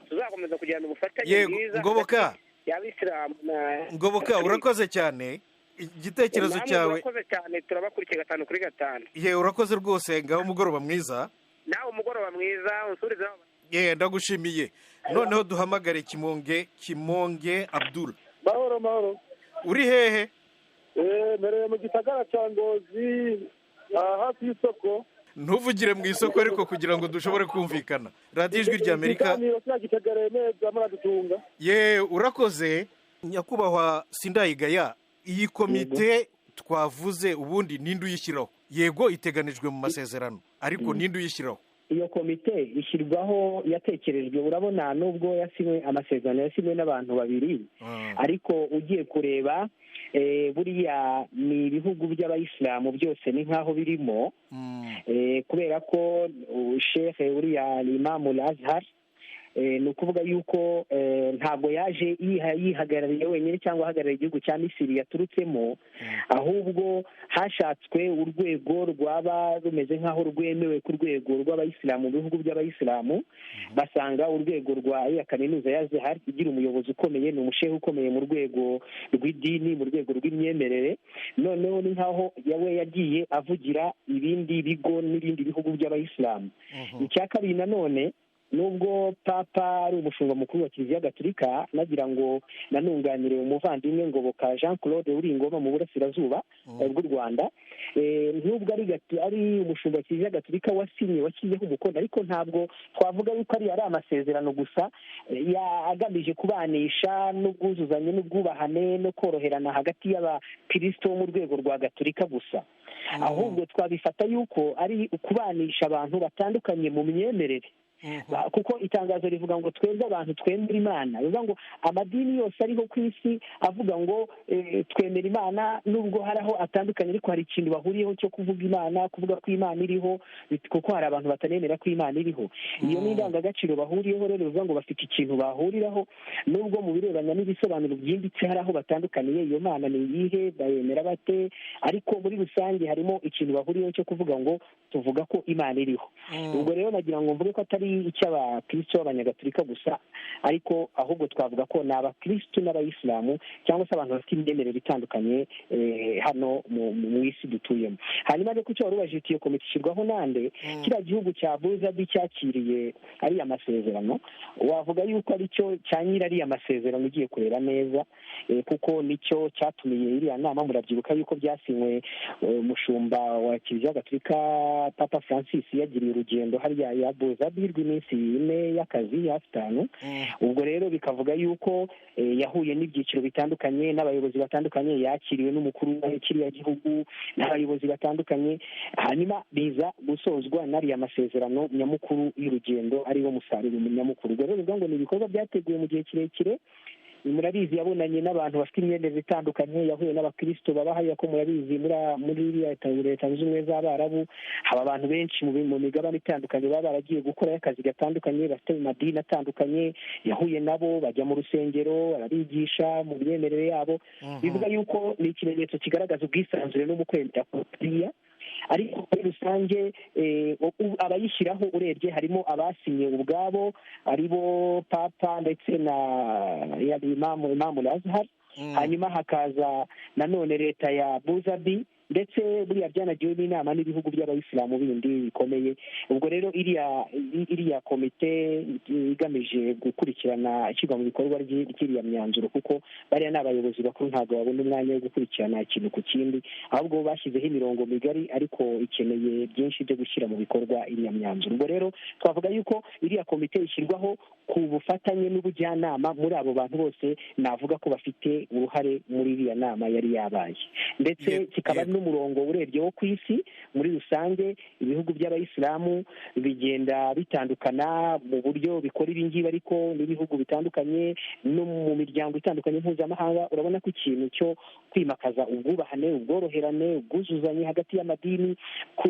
Tuzakomeza kugirana ubufatanye bwiza. Ngoboka y'Abisilamu na Ngoboka, urakoze cyane igitekerezo cyawe. Urakoze cyane, turabakurikiye 5 kuri 5. Ye, urakoze rwose, ngaho umugoroba mwiza. Nawe umugoroba mwiza, unsurize. Ye, ndagushimiye. Noneho duhamagare Kimonge Abdul. Mahoro mahoro. Uri hehe? Mereye mu gisagara cya Ngozi, hafi y'isoko. Ntuvugire mu isoko ariko kugira ngo dushobore kumvikana. Radiyo Ijwi rya Amerika. Ye, urakoze nyakubahwa Sindayigaya. Iyi komite twavuze ubundi ninde uyishyiraho? Yego iteganijwe mu masezerano, ariko ninde uyishyiraho? Iyo komite ishyirwaho yatekerejwe, urabona nubwo yasinywe, amasezerano yasinywe n'abantu babiri, ariko ugiye kureba buriya ni ibihugu by'abayisilamu byose ni nk'aho birimo, kubera ko shehe uriya Imamu Azhar, ni ukuvuga yuko ntabwo yaje yihagarariye wenyine cyangwa ahagarariye igihugu cya Misiri yaturutsemo, ahubwo hashatswe urwego rwaba rumeze nk'aho rwemewe ku rwego rw'abayisilamu mu bihugu by'abayisilamu, basanga urwego rwa iya kaminuza ya Azhar igira umuyobozi ukomeye, ni umushehe ukomeye mu rwego rw'idini, mu rwego rw'imyemerere. Noneho ni nk'aho yawe yagiye avugira ibindi bigo n'ibindi bihugu by'abayisilamu. Icya kabiri nanone, nubwo Papa ari umushumba mukuru wa Kiliziya Gatolika, nagira ngo nanunganire umuvandimwe Ngoboka Jean Claude uri Ingoma mu burasirazuba bw'u Rwanda, nubwo ari umushumba wa Kiliziya Gatolika wasinye, washyizeho umukono, ariko ntabwo twavuga yuko ari amasezerano gusa agamije kubanisha n'ubwuzuzanye n'ubwubahane no koroherana hagati y'abakirisito bo mu rwego rwa Gatolika gusa, ahubwo twabifata yuko ari ukubanisha abantu batandukanye mu myemerere, kuko itangazo rivuga ngo twebwe abantu twemera Imana, bivuga ngo amadini yose ariho ku isi avuga ngo twemera Imana, nubwo hari aho atandukanye ariko hari ikintu bahuriyeho cyo kuvuga Imana, kuvuga ko Imana iriho, kuko hari abantu batanemera ko Imana iriho. Iyo ni indangagaciro bahuriyeho rero, bivuga ngo bafite ikintu bahuriraho, nubwo mu birebana n'ibisobanuro byimbitse hari aho batandukaniye, iyo Mana ni iyihe, bayemera bate, ariko muri rusange harimo ikintu bahuriyeho cyo kuvuga ngo tuvuga ko Imana iriho. Ubwo rero nagira ngo mvuge ko atari icy'abakristo b'abanyagatolika gusa, ariko ahubwo twavuga ko ni abakristo n'abayisilamu cyangwa se abantu bafite imyemerere itandukanye hano mu isi dutuyemo. Hanyuma rero kucyo wari ubajije iyo komite ishyirwaho nande, kiriya gihugu cya Abu Dhabi cyakiriye ariya masezerano, wavuga yuko aricyo cya nyiri ariya masezerano ugiye kureba neza, kuko nicyo cyatumiye iriya nama. Murabyibuka yuko byasinywe umushumba wa Kiliziya Gatolika Papa Francis yagiriye urugendo hariya ya Abu Dhabi rw'iminsi 4 y'akazi, hafi 5. Ubwo rero bikavuga yuko yahuye n'ibyiciro bitandukanye n'abayobozi batandukanye, yakiriwe n'umukuru wa kiriya gihugu n'abayobozi batandukanye, hanyuma biza gusozwa n'ariya masezerano nyamukuru y'urugendo ariwo musaruro nyamukuru. Ubwo rero bivuga ngo ni ibikorwa byateguwe mu gihe kirekire. Murabizi yabonanye n'abantu bafite imyemerere itandukanye, yahuye n'abakristo baba hariya, ko murabizi muri iriya Leta Zunze Ubumwe z'Abarabu haba abantu benshi mu migabane itandukanye baba baragiye gukora akazi gatandukanye, bafite mu madini atandukanye, yahuye nabo bajya mu rusengero arabigisha mu myemerere yabo. Bivuga yuko ni ikimenyetso kigaragaza ubwisanzure no mu kwemera kuriya, ariko muri rusange abayishyiraho urebye harimo abasinye ubwabo aribo Papa ndetse na Imamu Azhar, hanyuma hakaza nanone leta ya Abu Dhabi, ndetse buriya byanagiwe n'inama n'ibihugu by'abayisilamu bindi bikomeye. Ubwo rero iriya komite igamije gukurikirana ishyirwa mu bikorwa ry'iriya myanzuro, kuko bariya ni abayobozi bakuru ntabwo babona umwanya wo gukurikirana ikintu ku kindi, ahubwo bashyizeho imirongo migari ariko ikeneye byinshi byo gushyira mu bikorwa iriya myanzuro. Ubwo rero twavuga yuko iriya komite ishyirwaho ku bufatanye n'ubujyanama muri abo bantu bose navuga ko bafite uruhare muri iriya nama yari yabaye, ndetse kikaba n'umurongo urebye wo ku isi muri rusange. Ibihugu by'abayisilamu bigenda bitandukana mu buryo bikora ibingibi, ariko n'ibihugu bitandukanye no mu miryango itandukanye mpuzamahanga, urabona ko ikintu cyo kwimakaza ubwubahane, ubworoherane, ubwuzuzanye hagati y'amadini,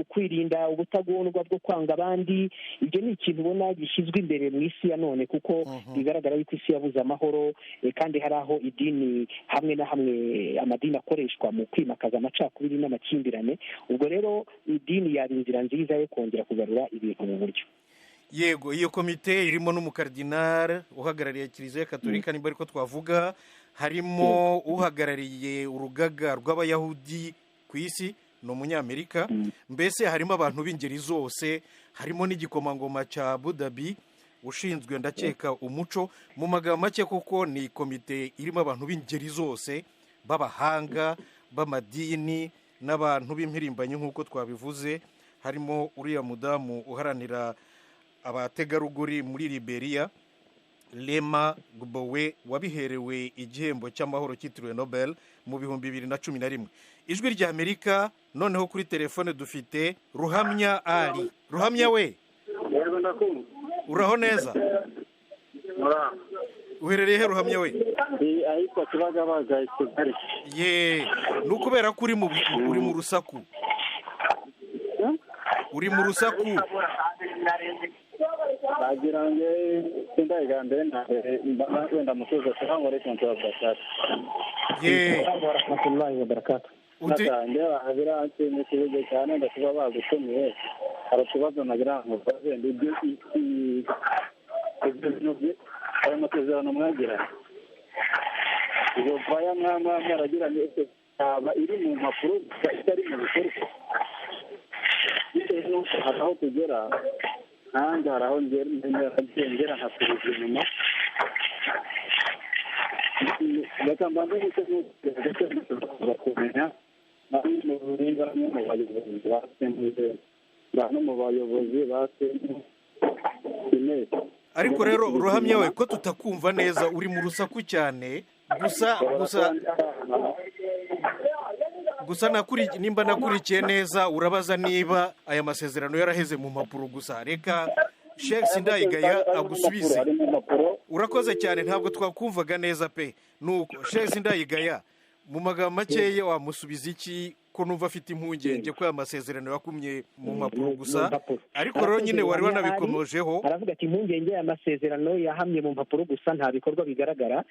kwirinda ubutagondwa bwo kwanga abandi, ibyo ni ikintu ubona gishyizwe imbere mu isi ya none, kuko bigaragara yuko isi yabuze amahoro, kandi hari aho idini hamwe na hamwe amadini akoreshwa mu kwimakaza amacakubiri n'amakimbirane. Ubwo rero idini yaba inzira nziza yo kongera kugarura ibintu mu buryo. Yego, iyo komite irimo n'umukardinari uhagarariye Kiliziya Katolika, niba ariko twavuga, harimo uhagarariye urugaga rw'abayahudi ku isi, ni umunyamerika, mbese harimo abantu b'ingeri zose, harimo n'igikomangoma cya Abu Dhabi ushinzwe ndakeka umuco. Mu magambo make, kuko ni komite irimo abantu b'ingeri zose, b'abahanga, b'amadini n'abantu b'impirimbanyi nk'uko twabivuze, harimo uriya mudamu uharanira abategarugori muri Liberia, Lema Gbowe, wabiherewe igihembo cy'amahoro cyitiriwe Nobel mu 2011. Ijwi rya Amerika. Noneho kuri telefone dufite Ruhamya Ali. Ruhamya we. Ndakumva. Uraho neza? Uherereye he, Ruhamya we? Ahitwa Kibagabaga i Kigali. Ye, ni ukubera ko uri mu rusaku. Uri mu rusaku. Nagira ngo sindayigambere wenda mutuze salamu alaikum wa barakatuh. Ye. Warahmatullahi wabarakatuh. Biranshimishije cyane ndakuba bagutumiye. Hari utubazo nagira ngo mbaze, ibyo bintu ayo masezerano mwagiranye, iyo vaya mwaragiranye yaba iri mu mpapuro itari mu bikorwa, bitewe n'uko hari aho tugera nanjye hari aho ngera nkasubiza inyuma. Reka mbanze gusa kumenya bamwe mu bayobozi ba sendege, bamwe mu bayobozi ba sendege. Ariko rero Ruhamya we, ko tutakumva neza, uri mu rusaku cyane. Gusa gusa gusa nimba nakurikiye neza, urabaza niba aya masezerano yaraheze mu mpapuro gusa. Reka Sheikh Sindayigaya agusubize. Urakoze cyane, ntabwo twakumvaga neza pe. Nuko Sheikh Sindayigaya, mu magambo makeya wamusubiza iki, ko numva afite impungenge ko aya masezerano yakumye mu mpapuro gusa? Ariko rero nyine wari wanabikomojeho. Aravuga ati impungenge aya masezerano yahamye mu mpapuro gusa, nta bikorwa bigaragara.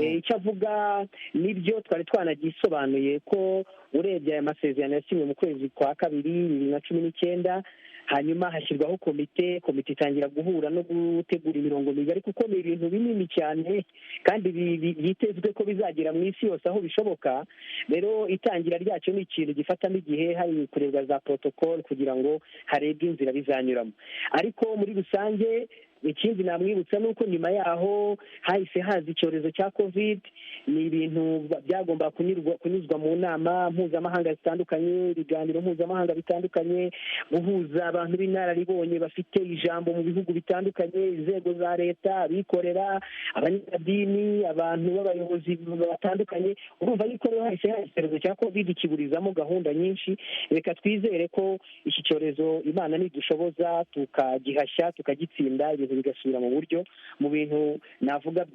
Icyo avuga nibyo twari twanagisobanuye, ko urebye aya masezerano yasinywe mu kwezi kwa kabiri 2019, hanyuma hashyirwaho komite itangira guhura no gutegura imirongo migari, kuko ni ibintu binini cyane kandi byitezwe ko bizagera mu isi yose aho bishoboka. Rero itangira ryacyo ni ikintu gifatamo igihe, hari kurebwa za protocol kugira ngo harebwe inzira bizanyuramo. Ariko muri rusange ikindi namwibutsa ni uko nyuma yaho hahise haza icyorezo cya covid. Ni ibintu byagomba kunyuzwa mu nama mpuzamahanga zitandukanye, ibiganiro mpuzamahanga bitandukanye, guhuza abantu b'inararibonye bafite ijambo mu bihugu bitandukanye, inzego za leta, abikorera, abanyamadini, abantu b'abayobozi batandukanye. Urumva yuko rero hahise haza icyorezo cya covid kiburizamo gahunda nyinshi. Reka twizere ko iki cyorezo Imana nidushoboza tukagihashya, tukagitsinda, ibintu bigasubira mu buryo. Mu bintu navuga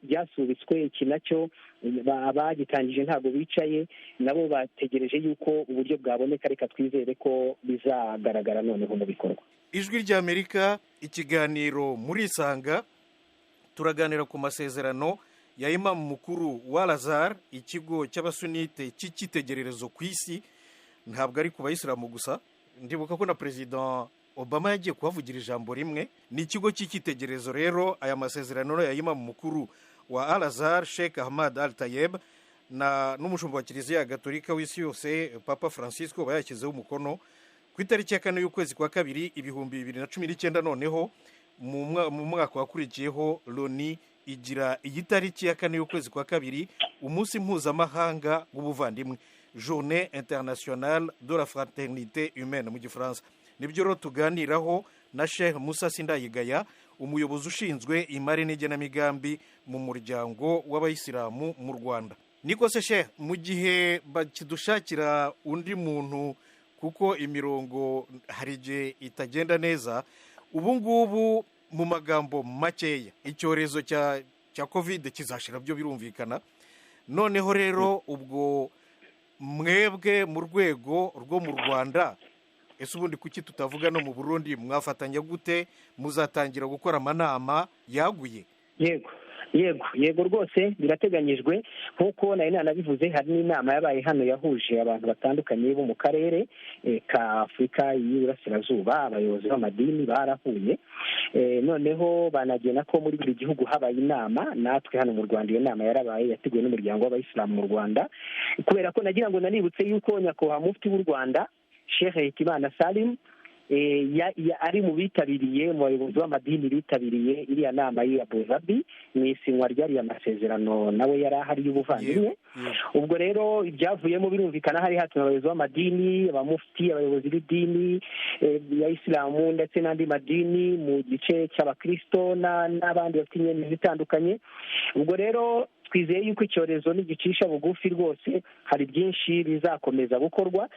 byasubitswe, iki nacyo abagitangije ntabwo bicaye, nabo bategereje yuko uburyo bwaboneka. Reka twizere ko bizagaragara noneho mu bikorwa. Ijwi ry'Amerika, ikiganiro Murisanga, turaganira ku masezerano ya Imamu Mukuru wa Al-Azhar, ikigo cy'abasunite cy'icyitegererezo ku isi. Ntabwo ari ku bayisilamu gusa, ndibuka ko na President Obama yagiye kuhavugira ijambo rimwe. Ni ikigo cy'icyitegererezo rero. Aya masezerano ya Imamu Mukuru wa Al-Azhar Sheikh Ahmad Al-Tayeb na n'umushumba wa Kiliziya Gatolika w'isi yose Papa Francisco bayashyizeho umukono ku itariki ya 4 y'ukwezi kwa kabiri 2019. Noneho mu mwaka wakurikiyeho Loni igira iyi tariki ya 4 y'ukwezi kwa kabiri umunsi mpuzamahanga w'ubuvandimwe, Journée Internationale de la Fraternité Humaine mu Gifaransa. Nibyo rero tuganiraho na Sheikh Musa Sindayigaya, umuyobozi ushinzwe imari n'igenamigambi mu muryango w'abayisilamu mu Rwanda. Niko se Sheikh, mu gihe bakidushakira undi muntu kuko imirongo hari igihe itagenda neza, ubu ngubu mu magambo makeya icyorezo cya covid kizashira, byo birumvikana. Noneho rero ubwo mwebwe mu rwego rwo mu Rwanda, ese ubundi kuki tutavuga no mu Burundi, mwafatanya gute? Muzatangira gukora amanama yaguye? Yego yego yego, rwose birateganyijwe. Nk'uko nari nanabivuze, hari n'inama yabaye hano yahuje abantu batandukanye bo mu karere ka Afurika y'Iburasirazuba, abayobozi b'amadini barahuye. Noneho banagena ko muri buri gihugu habaye inama. Natwe hano mu Rwanda iyo nama yarabaye, yateguwe n'umuryango w'abayisilamu mu Rwanda. Kubera ko nagira ngo nanibutse yuko nyakubahwa mufti w'u Rwanda Sheikh Hitimana Salim ari mu bitabiriye, mu bayobozi b'amadini bitabiriye iriya nama y'i Abu Dhabi mu isinywa ry'ariya masezerano, nawe yari ahari y'ubuvandimwe. Ubwo rero ibyavuyemo birumvikana, hari hatumwe abayobozi b'amadini, abamufti, abayobozi b'idini ya Isilamu ndetse n'andi madini mu gice cy'abakristo n'abandi bafite imyemerere itandukanye. Ubwo rero Twizeye yuko icyorezo nigicisha bugufi rwose hari byinshi bizakomeza gukorwa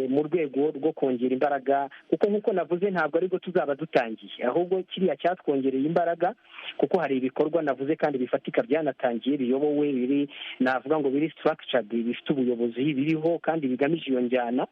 mu rwego rwo kongera imbaraga, kuko nk'uko navuze ntabwo aribwo tuzaba dutangiye, ahubwo kiriya cyatwongereye imbaraga, kuko hari ibikorwa navuze kandi bifatika byanatangiye, biyobowe, biri navuga ngo biri structured, bifite ubuyobozi, biriho kandi bigamije iyo njyana.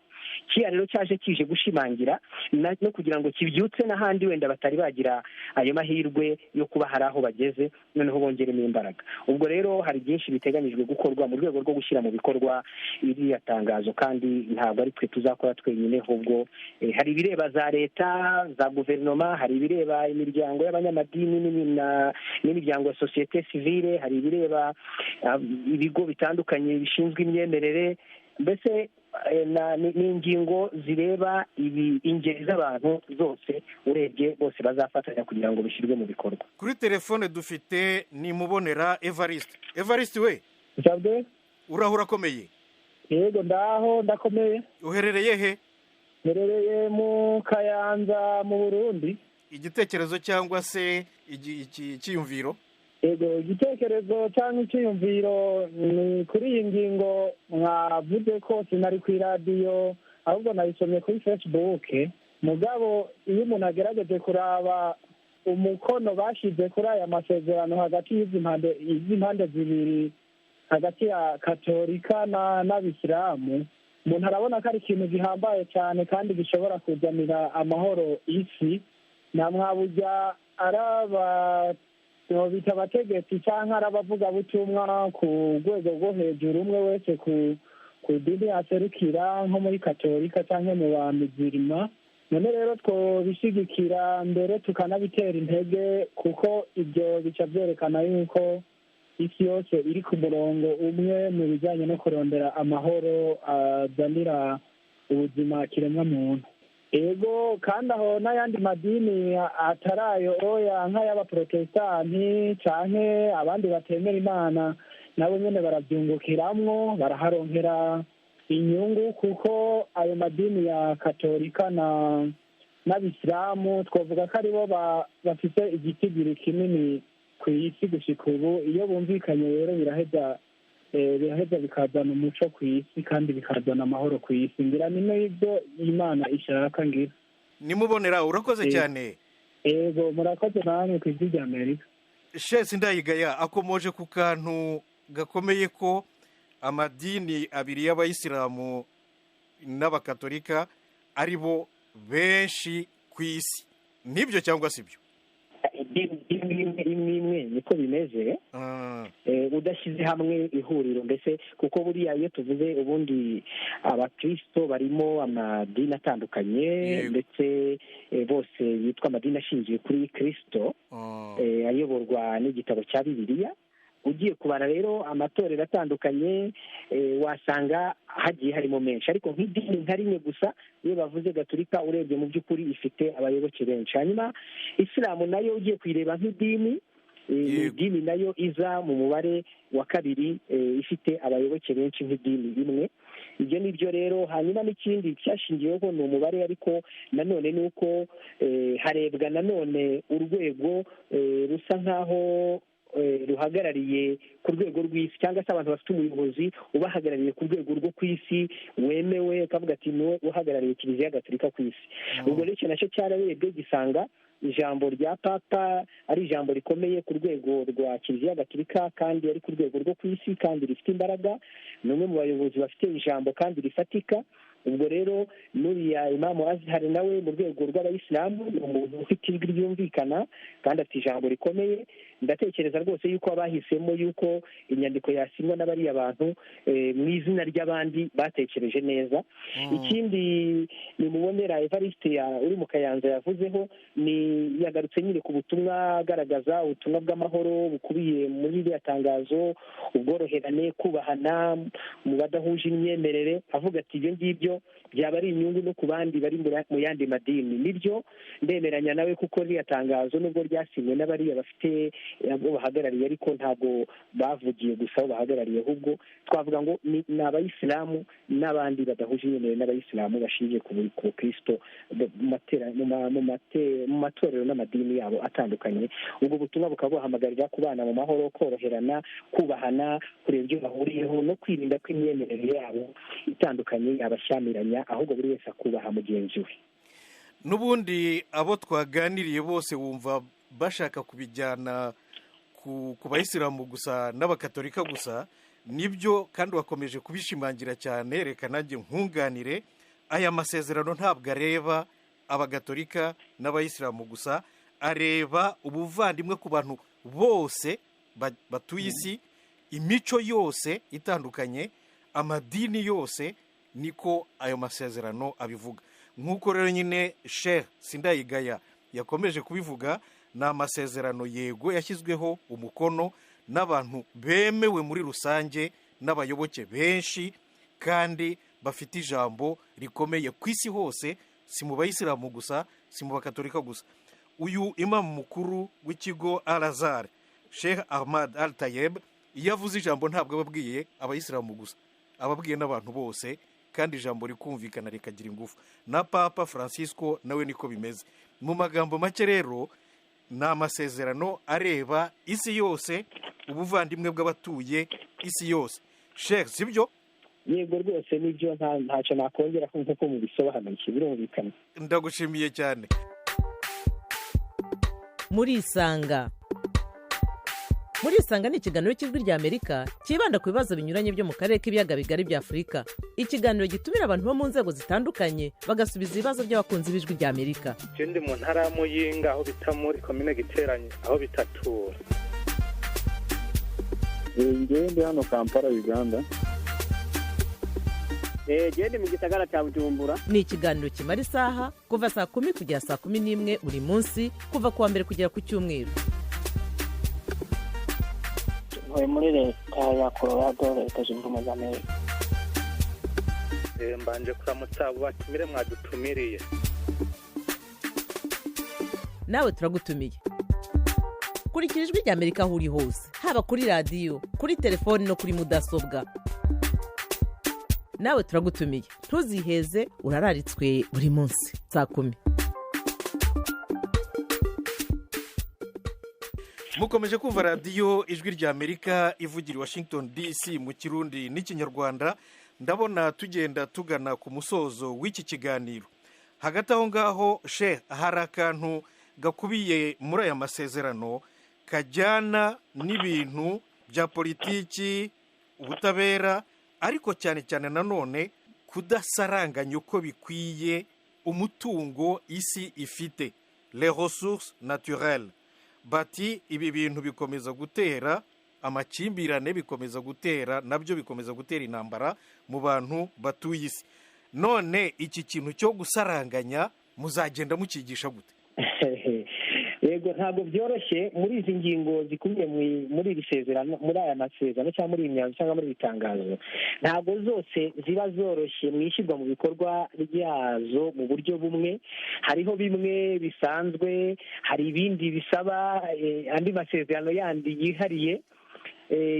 Kiriya rero cyaje kije gushimangira no kugira ngo kibyutse n'ahandi wenda batari bagira ayo mahirwe yo kuba hari aho bageze, noneho bongeremo imbaraga. Ubwo rero hari byinshi biteganyijwe gukorwa mu rwego rwo gushyira mu bikorwa iriya tangazo, kandi ntabwo ari twe tuzakora twenyine, ahubwo hari ibireba za leta, za guverinoma, hari ibireba imiryango y'abanyamadini n'imiryango ya sosiyete sivile, hari ibireba ibigo bitandukanye bishinzwe imyemerere, mbese ni ingingo zireba ingeri z'abantu zose, urebye bose bazafatanya kugira ngo bishyirwe mu bikorwa. Kuri telefone dufite Nimubonera Evariste. Evariste we, uraho urakomeye? Yego, ndaho ndakomeye. Uherereye he? Mperereye mu Kayanza mu Burundi. Igitekerezo cyangwa se icyiyumviro? Yego, igitekerezo cyangwa icyiyumviro ni kuri iyi ngingo mwavuze ko sinari ku iradiyo, ahubwo nayisomye kuri Facebook. Mugabo iyo umuntu agerageje kuraba umukono bashyize kuri aya masezerano hagati y'izi mpande zibiri, hagati ya Katolika n'Abisilamu, umuntu arabona ko ari ikintu gihambaye cyane kandi gishobora kuzanira amahoro isi. Na mwabujya araba bita abategetsi cyangwa ari abavugabutumwa ku rwego rwo hejuru, umwe wese ku dini aserukira, nko muri Katolika cyangwa mu ba mizirima. None rero twobishyigikira mbere tukanabitera intege, kuko ibyo bica byerekana yuko isi yose iri ku murongo umwe mu bijyanye no kurondera amahoro azanira ubuzima kiremwamuntu. Ego, kandi aho n'ayandi madini atarayo oya, nk'ay'abaprotestanti canke abandi batemera Imana, nabo nyene barabyungukiramwo, baraharonkera inyungu, kuko ayo madini ya Katolika n'Abisilamu twavuga ko aribo bafite igitigiri kinini ku isi gushika ubu. Iyo bumvikanye rero biraheza bikazana umuco ku isi kandi bikazana amahoro ku isi. Ngira ni n'ibyo Imana ishaka. Ngira Nimubonera, urakoze cyane. Yego, murakoze namwe ku Ijwi rya Amerika. Shesi Ndayigaya akomoje ku kantu gakomeye ko amadini abiri y'abayisilamu n'abakatolika ari bo benshi ku isi, nibyo cyangwa si byo? Imwe niko bimeze, udashyize hamwe ihuriro mbese, kuko buriya iyo tuvuze ubundi abakristo barimo amadini atandukanye, ndetse bose yitwa amadini ashingiye kuri Kristo, ayoborwa n'igitabo cya Bibiliya. Ugiye kubara rero amatorero atandukanye wasanga hagiye harimo menshi, ariko nk'idini nka rimwe gusa iyo bavuze Gatolika urebye mu by'ukuri ifite abayoboke benshi. Hanyuma Isilamu nayo ugiye kuyireba nk'idini, idini nayo iza mu mubare wa kabiri ifite abayoboke benshi nk'idini imwe. Ibyo ni byo rero. Hanyuma n'ikindi cyashingiweho ni umubare, ariko nanone ni uko harebwa nanone urwego rusa nk'aho ruhagarariye ku rwego rw'isi, cyangwa se abantu bafite umuyobozi ubahagarariye ku rwego rwo ku isi wemewe, akavuga ati niwe uhagarariye Kiliziya Gatolika ku isi. Ubwo rero icyo nacyo cyararebwe, gisanga ijambo rya Papa ari ijambo rikomeye ku rwego rwa Kiliziya Gatolika, kandi ari ku rwego rwo ku isi, kandi rifite imbaraga. Ni umwe mu bayobozi bafite ijambo kandi rifatika. Ubwo rero n'uriya Imamu Azhar nawe mu rwego rw'abayisilamu ni umuntu ufite ijwi ryumvikana kandi afite ijambo rikomeye. Ndatekereza rwose yuko abahisemo yuko inyandiko yasinywa n'abariya bantu mu izina ry'abandi batekereje neza. Ikindi Nimubonera Evariste uri mu Kayanza yavuzeho, ni yagarutse nyine ku butumwa agaragaza ubutumwa bw'amahoro bukubiye muri iriya tangazo, ubworoherane, kubahana mu badahuje imyemerere, avuga ati ibyo ngibyo Byaba ari inyungu no ku bandi bari mu yandi madini. Nibyo, ndemeranya nawe, kuko ririya tangazo nubwo ryasinywe n'abariya bafite abo bahagarariye, ariko ntabwo bavugiye gusa abo bahagarariye, ahubwo twavuga ngo ni abayisilamu n'abandi badahuje imyemerere n'abayisilamu bashingiye ku bukristo mu matorero n'amadini yabo atandukanye. Ubwo butumwa bukaba buhamagarira kubana mu mahoro, koroherana, kubahana, kureba ibyo bahuriyeho no kwirinda ko imyemerere yabo itandukanye yabashyamiranya, ahubwo buri wese akubaha mugenzi we. N'ubundi abo twaganiriye bose wumva bashaka kubijyana ku bayisilamu gusa n'abakatolika gusa. Nibyo, kandi wakomeje kubishimangira cyane. Reka nanjye nkunganire: aya masezerano ntabwo areba abagatolika n'abayisilamu gusa, areba ubuvandimwe ku bantu bose batuye isi, imico yose itandukanye, amadini yose, niko ayo masezerano abivuga. Nk'uko rero nyine Sheikh Sindayigaya yakomeje kubivuga, ni amasezerano yego yashyizweho umukono n'abantu bemewe muri rusange n'abayoboke benshi kandi bafite ijambo rikomeye ku isi hose, si mu bayisilamu gusa, si mu bakatolika gusa. Uyu imamu mukuru w'ikigo Al Azhar, Sheikh Ahmad Al Tayeb, iyo avuze ijambo ntabwo aba abwiye abayisilamu gusa, aba abwiye n'abantu bose, kandi ijambo rikumvikana rikagira ingufu. Na Papa Francisco nawe niko bimeze. Mu magambo make rero, ni amasezerano areba isi yose, ubuvandimwe bw'abatuye isi yose. Sheikh, sibyo? Yego rwose nibyo, ntacyo nakongera nk'uko mubisobanuye, birumvikana. Ndagushimiye cyane. Murisanga. Murisanga ni ikiganiro cy'Ijwi ry'Amerika cyibanda ku bibazo binyuranye byo mu karere k'ibiyaga bigari bya Afurika. Ikiganiro gitumira abantu bo mu nzego zitandukanye, bagasubiza ibibazo by'abakunzi b'Ijwi ry'Amerika. Je ndi mu ntara ya Muyinga, aho bita muri komine Giteranye, aho bitatura. Njyewe ndi hano Kampala, Uganda. Gende mu gisagara cya Bujumbura. Ni ikiganiro kimara isaha, kuva saa 10 kugera saa 11 buri munsi, kuva ku wa mbere kugera ku cyumweru. Ntuye muri Leta ya Colorado, Leta Zunze Ubumwe za Amerika. Mbanje kuramutsa abo batumire mwadutumiriye. Nawe turagutumiye. Kurikira Ijwi ry'Amerika aho uri hose, haba kuri radiyo, kuri telefoni no kuri mudasobwa. Nawe turagutumiye, ntuziheze, urararitswe buri munsi saa 10. Mukomeje kumva radiyo Ijwi ry'Amerika ivugira i Washington DC mu Kirundi n'Ikinyarwanda. Ndabona tugenda tugana ku musozo w'iki kiganiro. Hagati aho ngaho, Sheikh, hari akantu gakubiye muri aya masezerano kajyana n'ibintu bya politiki, ubutabera, ariko cyane cyane nanone kudasaranganya uko bikwiye umutungo isi ifite, les ressources naturelles. Bati ibi bintu bikomeza gutera amakimbirane, bikomeza gutera nabyo bikomeza gutera intambara mu bantu batuye isi. None iki kintu cyo gusaranganya muzagenda mukigisha gute? Yego, ntabwo byoroshye. Muri izi ngingo zikubiye muri iri sezerano, muri aya masezerano cyangwa muri iyi myanzuro cyangwa muri iri tangazo, ntabwo zose ziba zoroshye mu ishyirwa mu bikorwa ryazo mu buryo bumwe. Hariho bimwe bisanzwe, hari ibindi bisaba andi masezerano yandi yihariye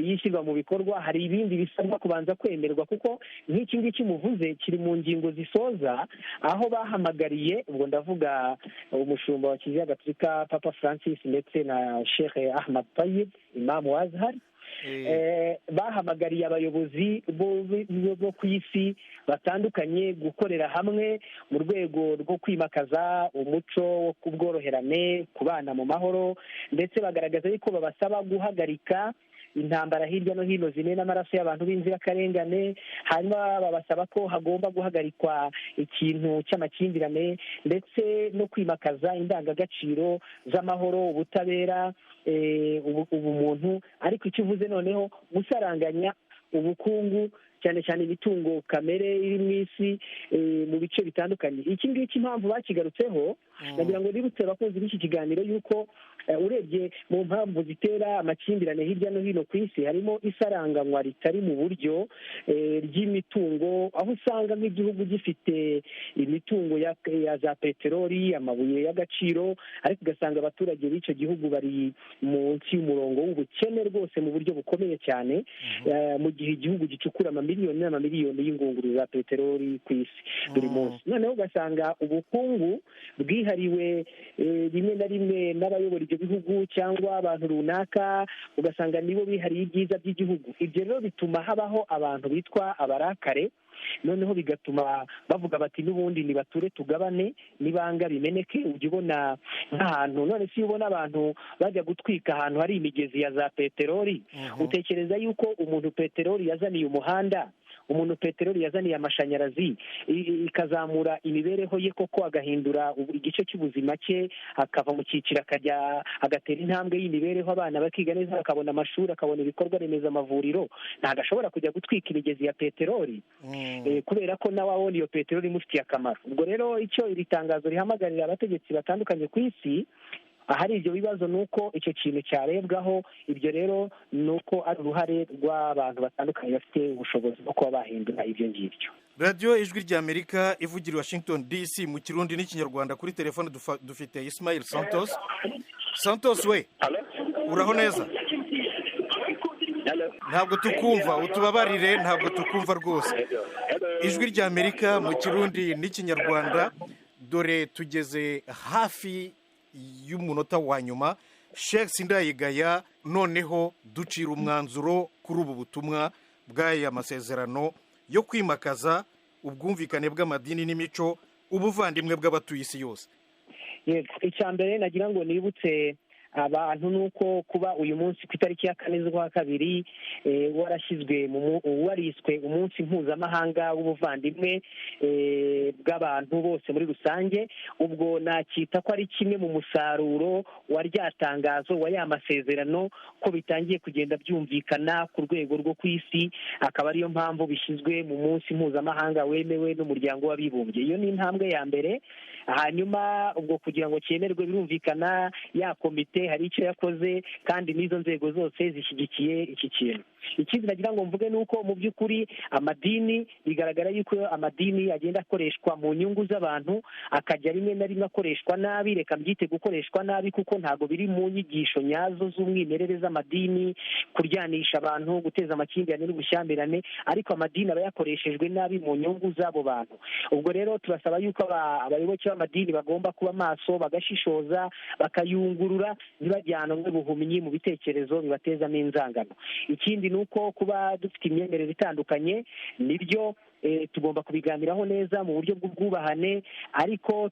yishyirwa mu bikorwa, hari ibindi bisabwa kubanza kwemerwa, kuko nk'iki ngiki muvuze kiri mu ngingo zisoza, aho bahamagariye, ubwo ndavuga umushumba wa Kiliziya Gatolika Papa Francis ndetse na Sheikh Ahmad Tayyib, imamu wa Azhar, bahamagariye abayobozi bo ku isi batandukanye gukorera hamwe mu rwego rwo kwimakaza umuco wo kubworoherane, kubana mu mahoro, ndetse bagaragaza yuko babasaba guhagarika intambara hirya no hino zimena amaraso y'abantu b'inzirakarengane. Hanyuma babasaba ko hagomba guhagarikwa ikintu cy'amakimbirane, ndetse no kwimakaza indangagaciro z'amahoro, ubutabera, ubumuntu. Ariko icyo uvuze noneho, gusaranganya ubukungu cyane cyane imitungo kamere iri mu isi mu bice bitandukanye. Iki ngiki impamvu bakigarutseho, nagira ngo nibutse abakunzi b'iki kiganiro yuko urebye mu mpamvu zitera amakimbirane hirya no hino ku isi, harimo isaranganywa ritari mu buryo ry'imitungo, aho usanga nk'igihugu gifite imitungo ya za peteroli, amabuye y'agaciro, ariko ugasanga abaturage b'icyo gihugu bari munsi y'umurongo w'ubukene rwose mu buryo bukomeye cyane, mu gihe igihugu gicukura amamiliyoni n'amamiliyoni y'ingunguru za peteroli ku isi buri munsi. Noneho ugasanga ubukungu bwihariwe rimwe na rimwe n'abayobora ibyo bihugu cyangwa abantu runaka, ugasanga nibo bihariye ibyiza by'igihugu. Ibyo rero bituma habaho abantu bitwa abarakare, noneho bigatuma bavuga bati n'ubundi nibature tugabane, nibanga bimeneke. Ujya ubona nk'ahantu, none si ubona abantu bajya gutwika ahantu hari imigezi ya za peteroli, utekereza yuko umuntu peteroli yazaniye umuhanda, umuntu peteroli yazaniye amashanyarazi, ikazamura imibereho ye koko, agahindura igice cy'ubuzima cye, akava mu cyiciro akajya agatera intambwe y'imibereho, abana bakiga neza, bakabona amashuri, akabona ibikorwa remezo, amavuriro, ntabwo ashobora kujya gutwika imigezi ya peteroli, kubera ko nawe abona iyo peteroli imufitiye akamaro. Ubwo rero icyo iri tangazo rihamagarira abategetsi batandukanye ku isi ahari ibyo bibazo, ni uko icyo kintu cyarebwaho. Ibyo rero ni uko ari uruhare rw'abantu batandukanye bafite ubushobozi bwo kuba bahindura ibyo ngibyo. Radiyo Ijwi ry'Amerika ivugira Washington DC mu Kirundi n'Ikinyarwanda. Kuri telefone dufite Ismail Santos. Santos we, uraho neza? Ntabwo tukumva, utubabarire, ntabwo tukumva rwose. Ijwi ry'Amerika mu Kirundi n'Ikinyarwanda, dore tugeze hafi y'umunota wa nyuma. Sheikh Sindayigaya, noneho ducira umwanzuro kuri ubu butumwa bw'aya masezerano yo kwimakaza ubwumvikane bw'amadini n'imico, ubuvandimwe bw'abatuye isi yose. Yego, icya mbere nagira ngo nibutse abantu nuko kuba uyu munsi ku itariki ya 4 z'ukwa kabiri warashyizwe wariswe umunsi mpuzamahanga w'ubuvandimwe bw'abantu bose muri rusange, ubwo nakita ko ari kimwe mu musaruro wa rya tangazo, wa ya masezerano, ko bitangiye kugenda byumvikana ku rwego rwo ku isi, akaba ariyo mpamvu bishyizwe mu munsi mpuzamahanga wemewe n'umuryango w'abibumbye. Iyo ni intambwe ya mbere. Hanyuma ubwo kugira ngo cyemerwe birumvikana ya komite hari icyo yakoze, kandi n'izo nzego zose zishyigikiye iki kintu. Ikindi nagira ngo mvuge ni uko mu by'ukuri amadini, bigaragara yuko amadini agenda akoreshwa mu nyungu z'abantu, akajya rimwe na rimwe akoreshwa nabi. Reka mbyite gukoreshwa nabi kuko ntabwo biri mu nyigisho nyazo z'umwimerere z'amadini, kuryanisha abantu, guteza amakimbirane n'ubushyamirane, ariko amadini aba yakoreshejwe nabi mu nyungu z'abo bantu. Ubwo rero turasaba yuko abayoboke b'amadini bagomba kuba maso, bagashishoza, bakayungurura, ntibajyanwe buhumyi mu bitekerezo bibatezamo inzangano. Ikindi nuko kuba dufite imyemerere itandukanye, nibyo tugomba kubiganiraho neza mu buryo bw'ubwubahane, ariko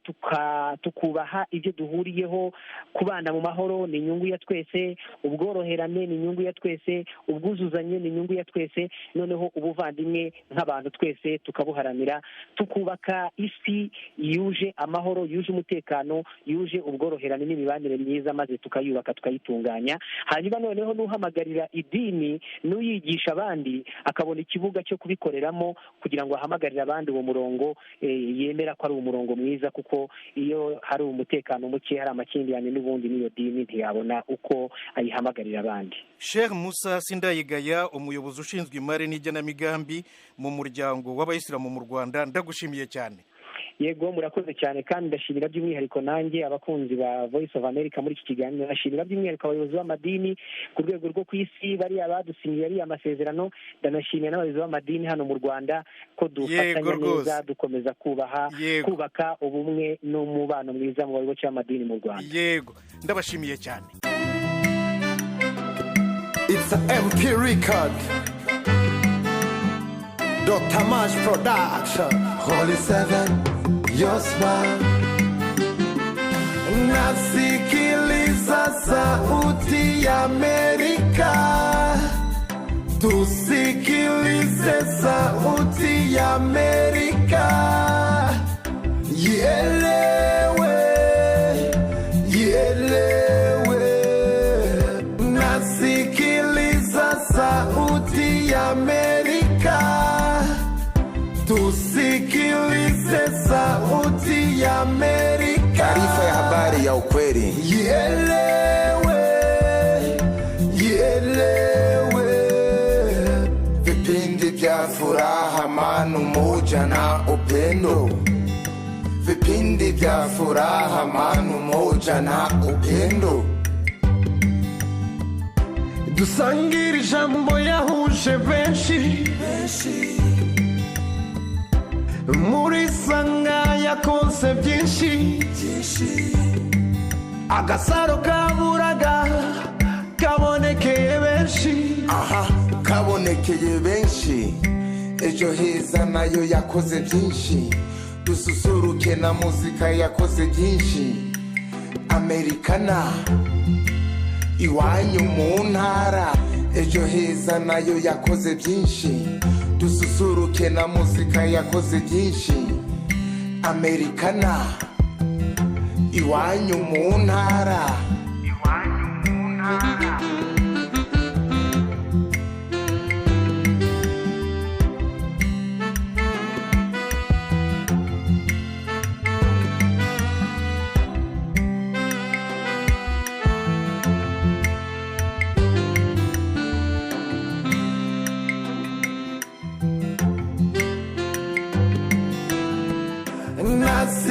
tukubaha ibyo duhuriyeho. Kubana mu mahoro ni inyungu ya twese, ubworoherane ni inyungu ya twese, ubwuzuzanye ni inyungu ya twese, noneho ubuvandimwe nk'abantu twese tukabuharanira, tukubaka isi yuje amahoro, yuje umutekano, yuje ubworoherane n'imibanire myiza, maze tukayubaka tukayitunganya. Hanyuma noneho n'uhamagarira idini n'uyigisha abandi akabona ikibuga cyo kubikoreramo kugira ngo ahamagarire abandi uwo murongo yemera ko ari umurongo mwiza, kuko iyo hari umutekano muke, hari amakimbirane, n'ubundi n'iyo dini ntiyabona uko ayihamagarira abandi. Sheikh Musa Sindayigaya, umuyobozi ushinzwe imari n'igenamigambi mu muryango w'abayisilamu mu Rwanda, ndagushimiye cyane. Yego, murakoze cyane, kandi ndashimira by'umwihariko nanjye abakunzi ba Voice of America muri iki kiganiro. Ndashimira by'umwihariko abayobozi b'amadini ku rwego rwo ku isi, bariya badusinyiye ariya masezerano. Ndanashimira n'abayobozi b'amadini hano mu Rwanda ko dufatanya neza, dukomeza kubaha, kubaka ubumwe n'umubano mwiza mu bayoboke b'amadini mu Rwanda. Yego, ndabashimiye cyane. It's a MP record. Dr. Mash Production. Holy Seven, your smile. Nasikiliza sauti ya Amerika. Tusikilize sauti ya Amerika. Ielewe, ielewe. Nasikiliza sauti ya Amerika. ya Amerika. Taarifa ya habari ya ukweli. Ielewe, ielewe. Vipindi vya furaha, amani, umoja na upendo. Vipindi vya furaha, amani, umoja na upendo. Dusangire ijambo yahuje benshi muri Sanga yakoze byinshi. Agasaro kaburaga kabonekeye benshi. Aha, kabonekeye benshi. Ejo Heza nayo yakoze byinshi. Dususuruke na muzika yakoze byinshi. Amerikana iwanyu mu ntara. Ejo Heza nayo yakoze byinshi. Dususuruke na muzika yakoze byinshi. Amerikana iwanyu mu ntara. Iwanyu mu ntara.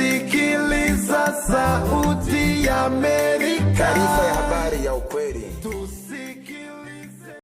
Nasikiliza Sauti ya Amerika. Taarifa ya